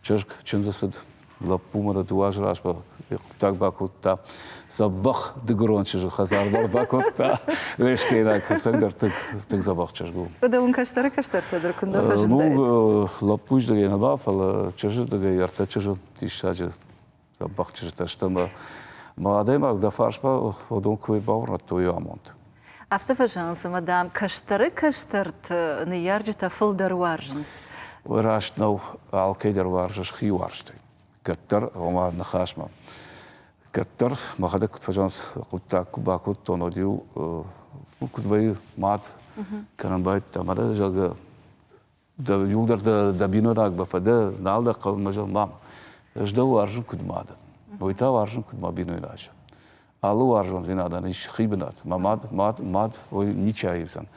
Чызг чындзы цыд лӕппу мӕнӕ дыууӕ азы размӕ йӕ хъуыддаг бакодта. Дзӕбӕх дыгурон чызджы хӕдзар дӕр бакодта. Лескейнаг ӕцӕгдӕр тынг, тынг дзӕбӕх чызг у. Уӕдӕ уын кӕстӕры кӕстӕртӕ дӕр куыннӕ фӕзындаид? Ну, лӕппуйы дыгӕй нӕ ба, фӕлӕ чызджы дыгӕй ӕртӕ чызджы диссаджы дзӕбӕх чызджытӕ сты ӕмӕ мӕ адӕймаг дӕ фарсмӕ уыдон куы бауырныдтой амонд. Афтӕ фӕзӕгъынц, ӕмӕ, дам, кӕстӕры кӕстӕрты ныййарджытӕ фылдӕр уарзынц. Раст нӕу, алкӕй дӕр уарзыс хи уарзтӕй. Кӕддӕр, ома ныхасмӕ. Кӕддӕр мӕхӕдӕг куыд фӕзӕгъынц, хъуыддаг куы бакодтон, уӕд-иу куыд вӕййы мад кӕнын байдыдта, мӕнӕ, зӕгъгӕ, дӕ иуылдӕр дӕ бинойнаг фӕдӕ, нал дӕ хъӕуы, мӕ зӕгъ, мам, ӕз дӕ уарзын куыд мады, уый та уарзын куыд мӕ бинойнаджы. Алы уарзондзинадӕн ис хи бынат. Мӕ мад, мад, мад, ой, ничи аивдзӕн.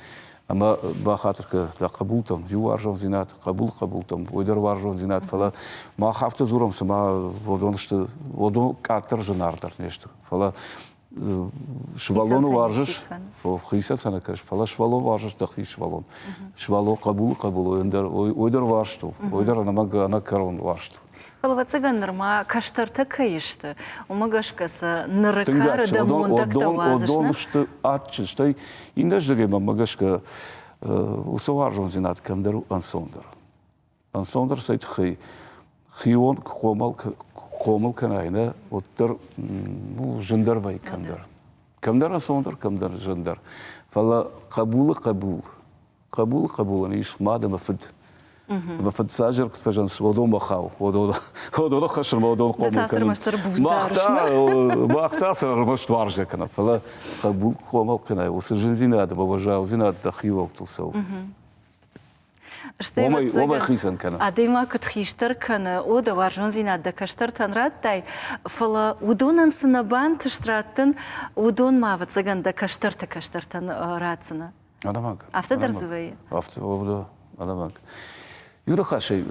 Ӕмӕ бахатыр кӕ дӕ хъӕбултӕм, иу уарзондзинад, хъӕбул хъӕбултӕм, уый дӕр уарзондзинад, фӕлӕ мах афтӕ дзурӕм, цыма уыдон сты, уыдон къаддӕр зынаргъдӕр не сты. Фӕлӕ сывӕллоны уарзыс, хицӕн сӕ нӕ кӕс, фӕлӕ сывӕллон уарзыс дӕхи сывӕллон. Сывӕллон хъӕбулы хъӕбул, уый дӕр уарзт у, уый дӕр ӕнӕмӕнг ӕнӕкӕрон уарзт у. Фӕлӕ, ӕвӕццӕгӕн, нырма кӕстӕртӕ кӕй сты, уымӕ гӕсгӕ сӕ ныры кары дӕ мондӕгтӕ уадзыс, Уыдон сты адджын, стӕй иннӕрдыгӕй мӕнмӕ гӕсгӕ уыцы уарзондзинад кӕмдӕр у ӕнцондӕр. Ӕнцондӕр цӕй тыххӕй хион хъомыл, хъомыл кӕнай, нӕ, уӕддӕр ну, зындӕр вӕййы кӕмдӕр. Кӕмдӕр ӕнцондӕр, кӕмдӕр зындӕр. Фӕлӕ хъӕбулы хъӕбул, хъӕбулы хъӕбулӕн ис мад ӕмӕ фыд. Ӕмӕ фыццаджы куыд фӕзӕгъынц, уыдонмӕ хау, уыдоны хӕссын уыдон хъомыл кӕнын. Мах та сӕ ӕрмӕст уарзгӕ кӕнӕм, фӕлӕ хъӕбул хъомыл кӕнай, уыцы зындзинад ӕмӕ уӕззаудзинад дӕхиуӕгтыл цӕуы. Стӕй, уымӕй хицӕн кӕны. Адӕймаг куыд хистӕр кӕны, о, дӕ уарзондзинад дӕ кӕстӕртӕн радтай, фӕлӕ уыдонӕн цы нӕ бантыст раттын, уыдон ма, ӕвӕццӕгӕн, дӕ кӕстӕрты кӕстӕртӕн ратдзынӕ. Ӕнӕмӕнг. Афтӕ дӕр дзы вӕййы? Афтӕ, ӕнӕмӕнг. Иу ныхасӕй,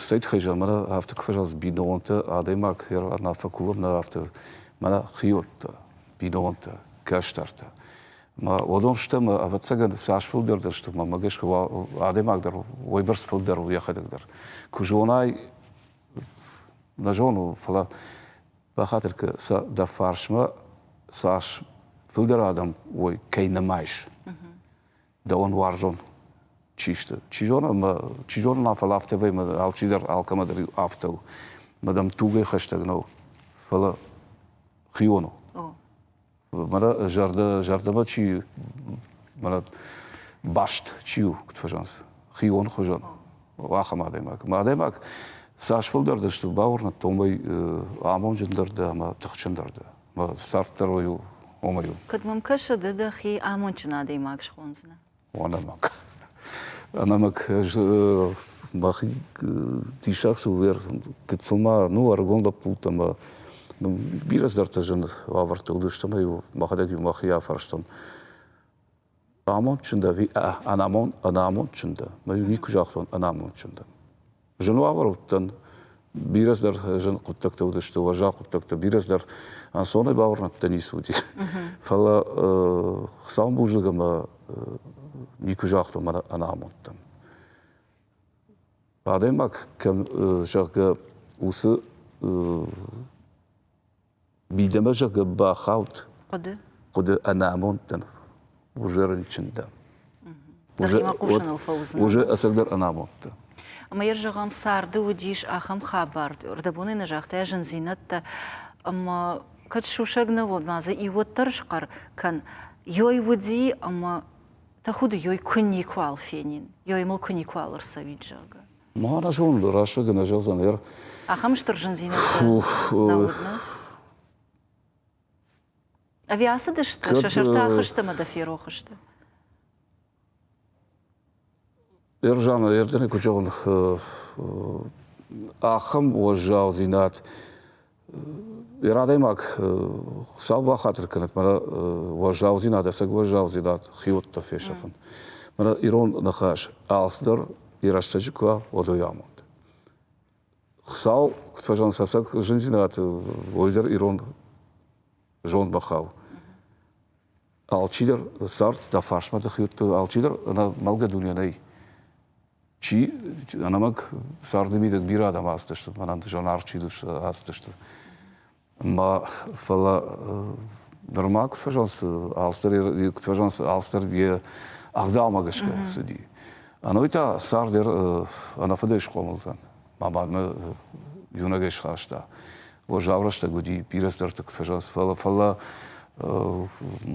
цӕй тыххӕй зӕгъын, мӕнӕ афтӕ куы фӕзӕгъынц бинонтӕ, адӕймаг нӕ фӕкувӕм, нӕ афтӕ, мӕнӕ хиуӕттӕ, бинонтӕ, кӕстӕртӕ. Мӕ уыдон сты ӕмӕ, ӕвӕццӕгӕн, цас фылдӕр дӕр сты, мӕнмӕ гӕсгӕ, адӕймаг дӕр уыйбӕрц фылдӕр у йӕхӕдӕг дӕр. Куы зонай, нӕ зону, фӕлӕ бахатыр кӕ, сӕ дӕ фарсмӕ цас фылдӕр адӕм уой, кӕй нымайыс, дӕуӕн уарзон чи сты. Чи зоны, ӕмӕ чи зоны, нӕ, фӕлӕ афтӕ вӕййы, алчидӕр алкӕмӕ дӕр афтӕ у. Мӕ дӕм тугӕй хӕстӕг нӕу, фӕлӕ хион у. Мӕнӕ зӕрдӕ, зӕрдӕмӕ чи мӕнӕ баст чи у, куыд фӕзӕгъынц, хион хуызӕн, ахӕм адӕймаг. Мӕ адӕймаг цас фылдӕр дӕ сты, бауырныдта, уымӕй амондджындӕр дӕ ӕмӕ тыхджындӕр дӕ. Мӕ цард дӕр уый у, уымӕй у. Куыд мӕм кӕсы, ды дӕхи амондджын адӕймаг схондзынӕ? Ӕнӕмӕнг. Ӕнӕмӕнг ӕз мӕхи диссаг цы у, гыццыл ма, ну, ӕрыгон лӕппутӕ ӕмӕ бирӕ цыдӕртӕ зын уавӕрты уыдысты ӕмӕ-иу мӕхӕдӕг-иу мӕхи афарстон. Амондджын дӕ ӕви ӕнамондджын дӕ? Мӕ-иу никуы загътон ӕнамондджын дӕн. Зын уавӕр уыдтӕн, бирӕ цыдӕр зын хъуыддӕгтӕ уыдысты, уӕззау хъуыддӕгтӕ, бирӕ цыдӕр ӕнцонӕй бауырныдтӕ ницы уыди. Фӕлӕ Хуыцауӕн бузныг ӕмӕ никуы загътон мӕ ӕнамонд дӕн. Адӕймаг кӕм, зӕгъгӕ, уыцы Мидӕмӕ, зӕгъгӕ, бахауд. Хъуыды? Хъуыды ӕнамонд дӕн, уже рынчын дӕн. Дӕхимӕ хъусыныл фӕуыдзынӕ. Уже ӕцӕгдӕр ӕнамонд дӕн. Ӕмӕ йӕ зӕгъӕм, царды уыдис ахӕм хабар, рдӕбонӕй нӕ загътай зындзинӕдтӕ, ӕмӕ кӕд сусӕг нӕ уыд, ма дзы иуӕддӕр схъӕр кӕн. Ёй уыди, ӕмӕ тӕхуды ёй куы никуал фенин, ёй мыл куы никуал ӕрцӕуид, зӕгъгӕ. Ма нӕ зонын, рӕсугъд нӕ зӕгъдзӕн ӕр. Ахӕм стыр зындзинӕдтӕ нӕ уыд, нӕ? Ӕви ацыдысты, сӕ сӕртӕ ахызт ӕмӕ дӕ ферох сты? Ержан, Эрдене куыд зӕгъын, ахӕм уӕззаудзинад Йӕ адӕймаг Хуыцау бахатыр кӕнӕд, мӕнӕ уӕззаудзинад, ӕцӕг уӕззаудзинад хиуӕттӕ фесӕфын. Мӕнӕ ирон ныхас алцыдӕр Йӕ рӕстӕджы куы уа, уӕд уый амонд. Хуыцау, куыд фӕзӕгъынц, ӕцӕг зындзинӕдты уый дӕр ирон зонд бахауы. Алчидӕр цард дӕ фарсмӕ дӕхиуӕтты, алчидӕр ӕнӕмӕлгӕ дуне нӕй. Чи ӕнӕмӕнг царды мидӕг бирӕ адӕм ацыдысты, мӕнӕн зынаргъ чи ацыдысты. Ма фӕлӕ нырма куыд фӕзӕгъынц, алцыдӕр куыд фӕзӕгъынц, алцыдӕр йӕ ӕгъдаумӕ гӕсгӕ цыди. Ӕнӕуый та цард дӕр ӕнӕфыдӕй схъомыл дӕн. Мӕ мад мӕ иунӕгӕй схаста. Уӕззау рӕстӕг уыди, бирӕ цыдӕртӕ куыд фӕзӕгъынц, фӕлӕ фӕлӕ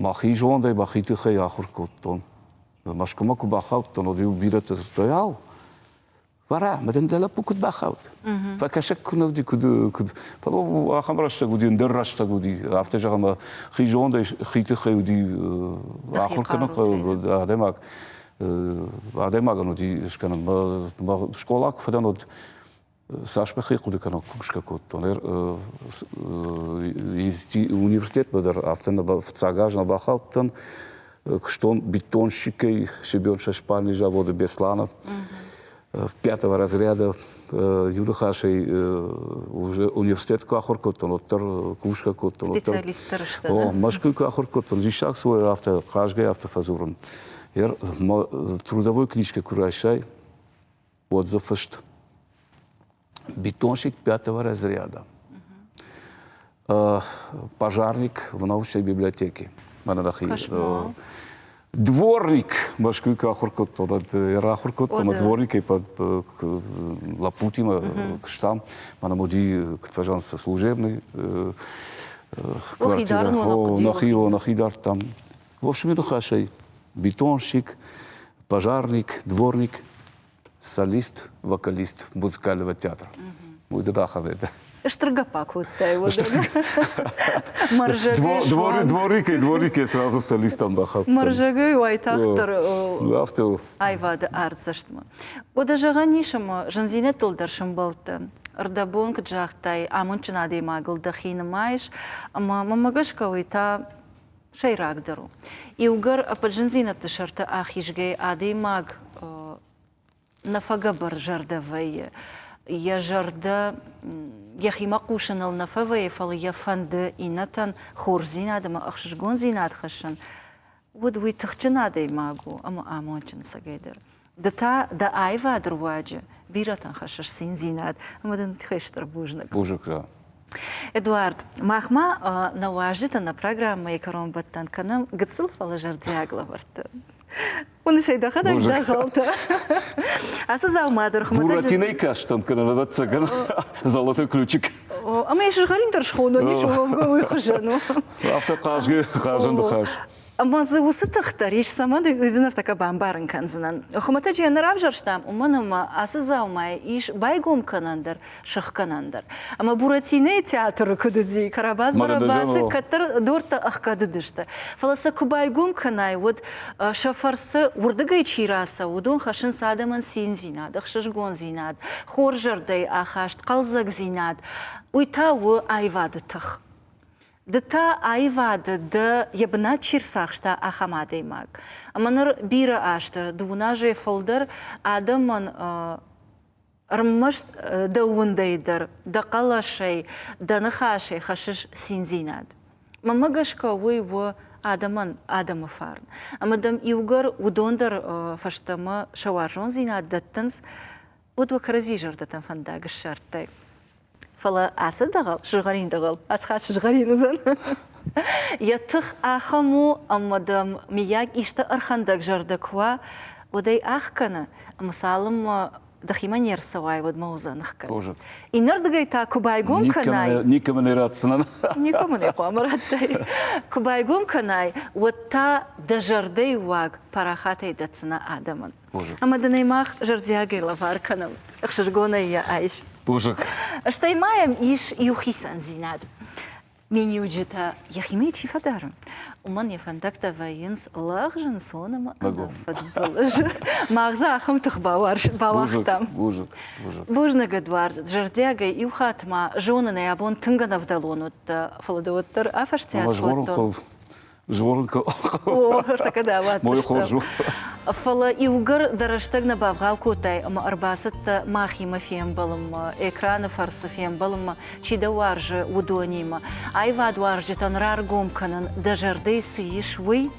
мӕхи зондӕй, мӕхи тыхӕй ахуыр кодтон. Мӕскуымӕ куы бахаудтӕн, уӕд-иу бирӕтӕ дзырдтой, ау, Вара, мӕ дын дӕ лӕппу куыд бахауд? Фӕкӕсӕг куы нӕ уыди, куыд, куыд. Фӕлӕ ахӕм рӕстӕг уыди, ӕндӕр рӕстӕг уыди. Афтӕ зӕгъӕм, хи зондӕй, хи тыххӕй уыди ахуыр кӕнын адӕймаг. Адӕймагӕн уыди скӕнын. Скъола куы фӕдӕн, уӕд цас мӕхи хъуыды кӕнын кусгӕ кодтон. Университетмӕ дӕр афтӕ фыццаг аз нӕ бахаудтӕн. Куыстон бетонщикӕй Себён-Шашпальный заводы Беслана пятого разряда. Иу ныхасӕй уже университет куы ахуыр кодтон, уӕддӕр кусгӕ кодтон. Специалист сты. О, Мӕскуыйы куы ахуыр кодтон, диссаг цы у, афтӕ хъазгӕ афтӕ фӕдзурын. Трудовой книжкӕ куы райсай, уӕд дзы фыст бетонщик пятого разряда, пожарник в научной библиотеке. Дворник Мӕскуыйы куы ахуыр кодтон, ахуыр кодтон ӕмӕ дворникӕй лӕппутимӕ куыстам. Мӕнӕ уыди, куыд фӕзӕгъынц, служебный квартира. Нӕхи, нӕхи дардтам. В общем, ныхасӕй бетонщик, пожарник, дворник, солист, вокалист музыкального театра. Уый дын ахӕм это. Стыр гӕпп акодтай уӕд. Дворикӕй, дворикӕй сразу солистом бахаудтӕн. Мӕрзӕгӕй уайтагъддӕр аивады артдзӕстмӕ. Уӕдӕ зӕгъӕн ис, ӕмӕ зындзинӕдтыл дӕр сӕмбӕлдтӕ. Ӕрдӕбон куыд загътай, амондджын адӕймагыл дӕхи нымайыс, ӕмӕ мӕнмӕ гӕсгӕ уый та сӕйрагдӕр у. Иугӕр ӕппӕт зындзинӕдты сӕрты ахизгӕйӕ адӕймаг нӕ фӕгӕбӕр зӕрдӕ вӕййы, йӕ зӕрдӕ йӕхимӕ хъусыныл нӕ фӕвӕййы, фӕлӕ йӕ фӕнды иннӕтӕн хорздзинад ӕмӕ ӕхсызгондзинад хӕссын, уӕд уый тыхджын адӕймаг у ӕмӕ амондджын цӕгӕйдӕр. Ды та дӕ аивады руаджы бирӕтӕн хӕссыс циндзинад ӕмӕ дын тыххӕй стыр бузныг. Бузныг, да. Эдуард, мах ма нӕ уазджытӕн нӕ программӕйы кӕронбӕттӕн кӕнӕм гыццыл, фӕлӕ зӕрдиаг лӕвӕрттӕ. Уыныс ӕй дӕхӕдӕг дӕгъӕлтӕ. Ацы дзаума дӕр хуымӕтӕджы... Буратинӕй кастӕн кӕнӕ, ӕвӕццӕгӕн, золотой ключик. Ӕмӕ йӕ сызгъӕрин дӕр схонӕн ис, уӕвгӕ уый хуызӕн у. Афтӕ хъазгӕ хъазӕн ныхас. Ӕмӕ дзы уыцы тых дӕр ис, цӕмӕн, уый дын ныртӕккӕ бамбарын кӕндзынӕн. Хуымӕтӕджы йӕ нӕ равзӕрстам, уымӕн ӕмӕ ацы дзаумайы ис байгом кӕнӕн дӕр, сыхгӕнӕн дӕр. Ӕмӕ Буратинойы театры куыд уыди, Карабас-Барабасы кӕддӕр дуртӕ ӕхгӕд уыдысты. Фӕлӕ сӕ куы байгом кӕнай, уӕд сӕ фӕрцы уырдыгӕй чи рацӕуы, уыдон хӕссынц адӕмӕн циндзинад, ӕхсызгондзинад, хорз зӕрдӕйы ахаст, хъӕлдзӕгдзинад. Уый та у аивады тых. Ды та аивады дӕ йӕ бынат чи рцахста, ахӕм адӕймаг. Ӕмӕ ныр бирӕ азты, дыууын азӕй фылдӕр адӕмӕн ӕрмӕст дӕ уындӕй дӕр, дӕ хъӕлӕсӕй, дӕ ныхасӕй хӕссыс циндзинад. Мӕнмӕ гӕсгӕ уый у адӕмӕн адӕмы фарн. Ӕмӕ дӕм иугӕр уыдон дӕр фӕстӕмӕ сӕ уарзондзинад дӕттынц, уӕд уӕ кӕрӕдзийы зӕрдӕтӕм фӕндаг ссардтай. Фӕлӕ ацы дӕгъӕл, сызгъӕрин дӕгъӕл, ацы хатт сызгъӕрин уыдзӕн. Йӕ тых ахӕм у, ӕмӕ дӕм, мыййаг, исты ӕрхӕндӕг зӕрдӕ куы уа, уӕд ӕй ӕхгӕны, ӕмӕ цалынмӕ дӕхимӕ не рцӕуай, уӕдмӕ уыдзӕн ӕхгӕд. Иннӕрдыгӕй та куы байгом кӕнай... Никӕмӕн ӕй ратдзынӕн. Никӕмӕн ӕй хъуамӕ радтай. Куы байгом кӕнай, уӕд та дӕ зӕрдӕйы уаг парахатӕй дӕтдзынӕ адӕмӕн. Ӕмӕ дын ӕй мах зӕрдиагӕй лӕвар кӕнӕм. Ӕхсызгонӕй йӕ айс. Бузныг. Стӕй ма йӕм ис иу хицӕндзинад. Миниуджытӕ йӕхимӕ чи фӕдары, уымӕн йӕ фӕндӕгтӕ вӕййынц лӕгъз, ӕнцон ӕмӕ ӕнӕфыдбылыз. Мах дзы ахӕм тых бауагътам. Бузныг, бузныг. Бузныг, Эдуард. Зӕрдиагӕй иу хатт ма зонын ӕй, абон тынг ӕнӕвдӕлон уыдтӕ, фӕлӕ дӕ уӕддӕр афӕстиат кодтон. Згъорын О, ӕртӕккӕ дӕ Мой хорз у. Фӕлӕ иугӕр дӕ рӕстӕг нӕ бавгъау кодтай ӕмӕ ӕрбацыдтӕ махимӕ фембӕлынмӕ, экраны фӕрцы фембӕлынмӕ, чи дӕ уарзы, уыдонимӕ, аивадуарзджытӕн раргом кӕнын дӕ зӕрдӕйы цы ис, уый,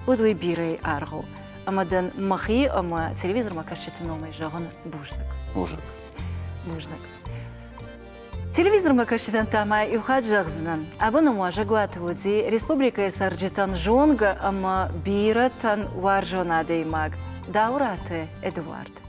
уӕд уый бирӕйы аргъ у. Ӕмӕ дын мӕхи ӕмӕ телевизормӕ кӕсджыты номӕй зӕгъын бузныг. Бузныг. Бузныг. Телевизормӕ кӕсджытӕн та ма иу хатт зӕгъдзынӕн, абон ӕм уазӕгуаты уыди республикӕйы цӕрджытӕн зонгӕ ӕмӕ бирӕтӕн уарзон адӕймаг Дауыраты Эдуард.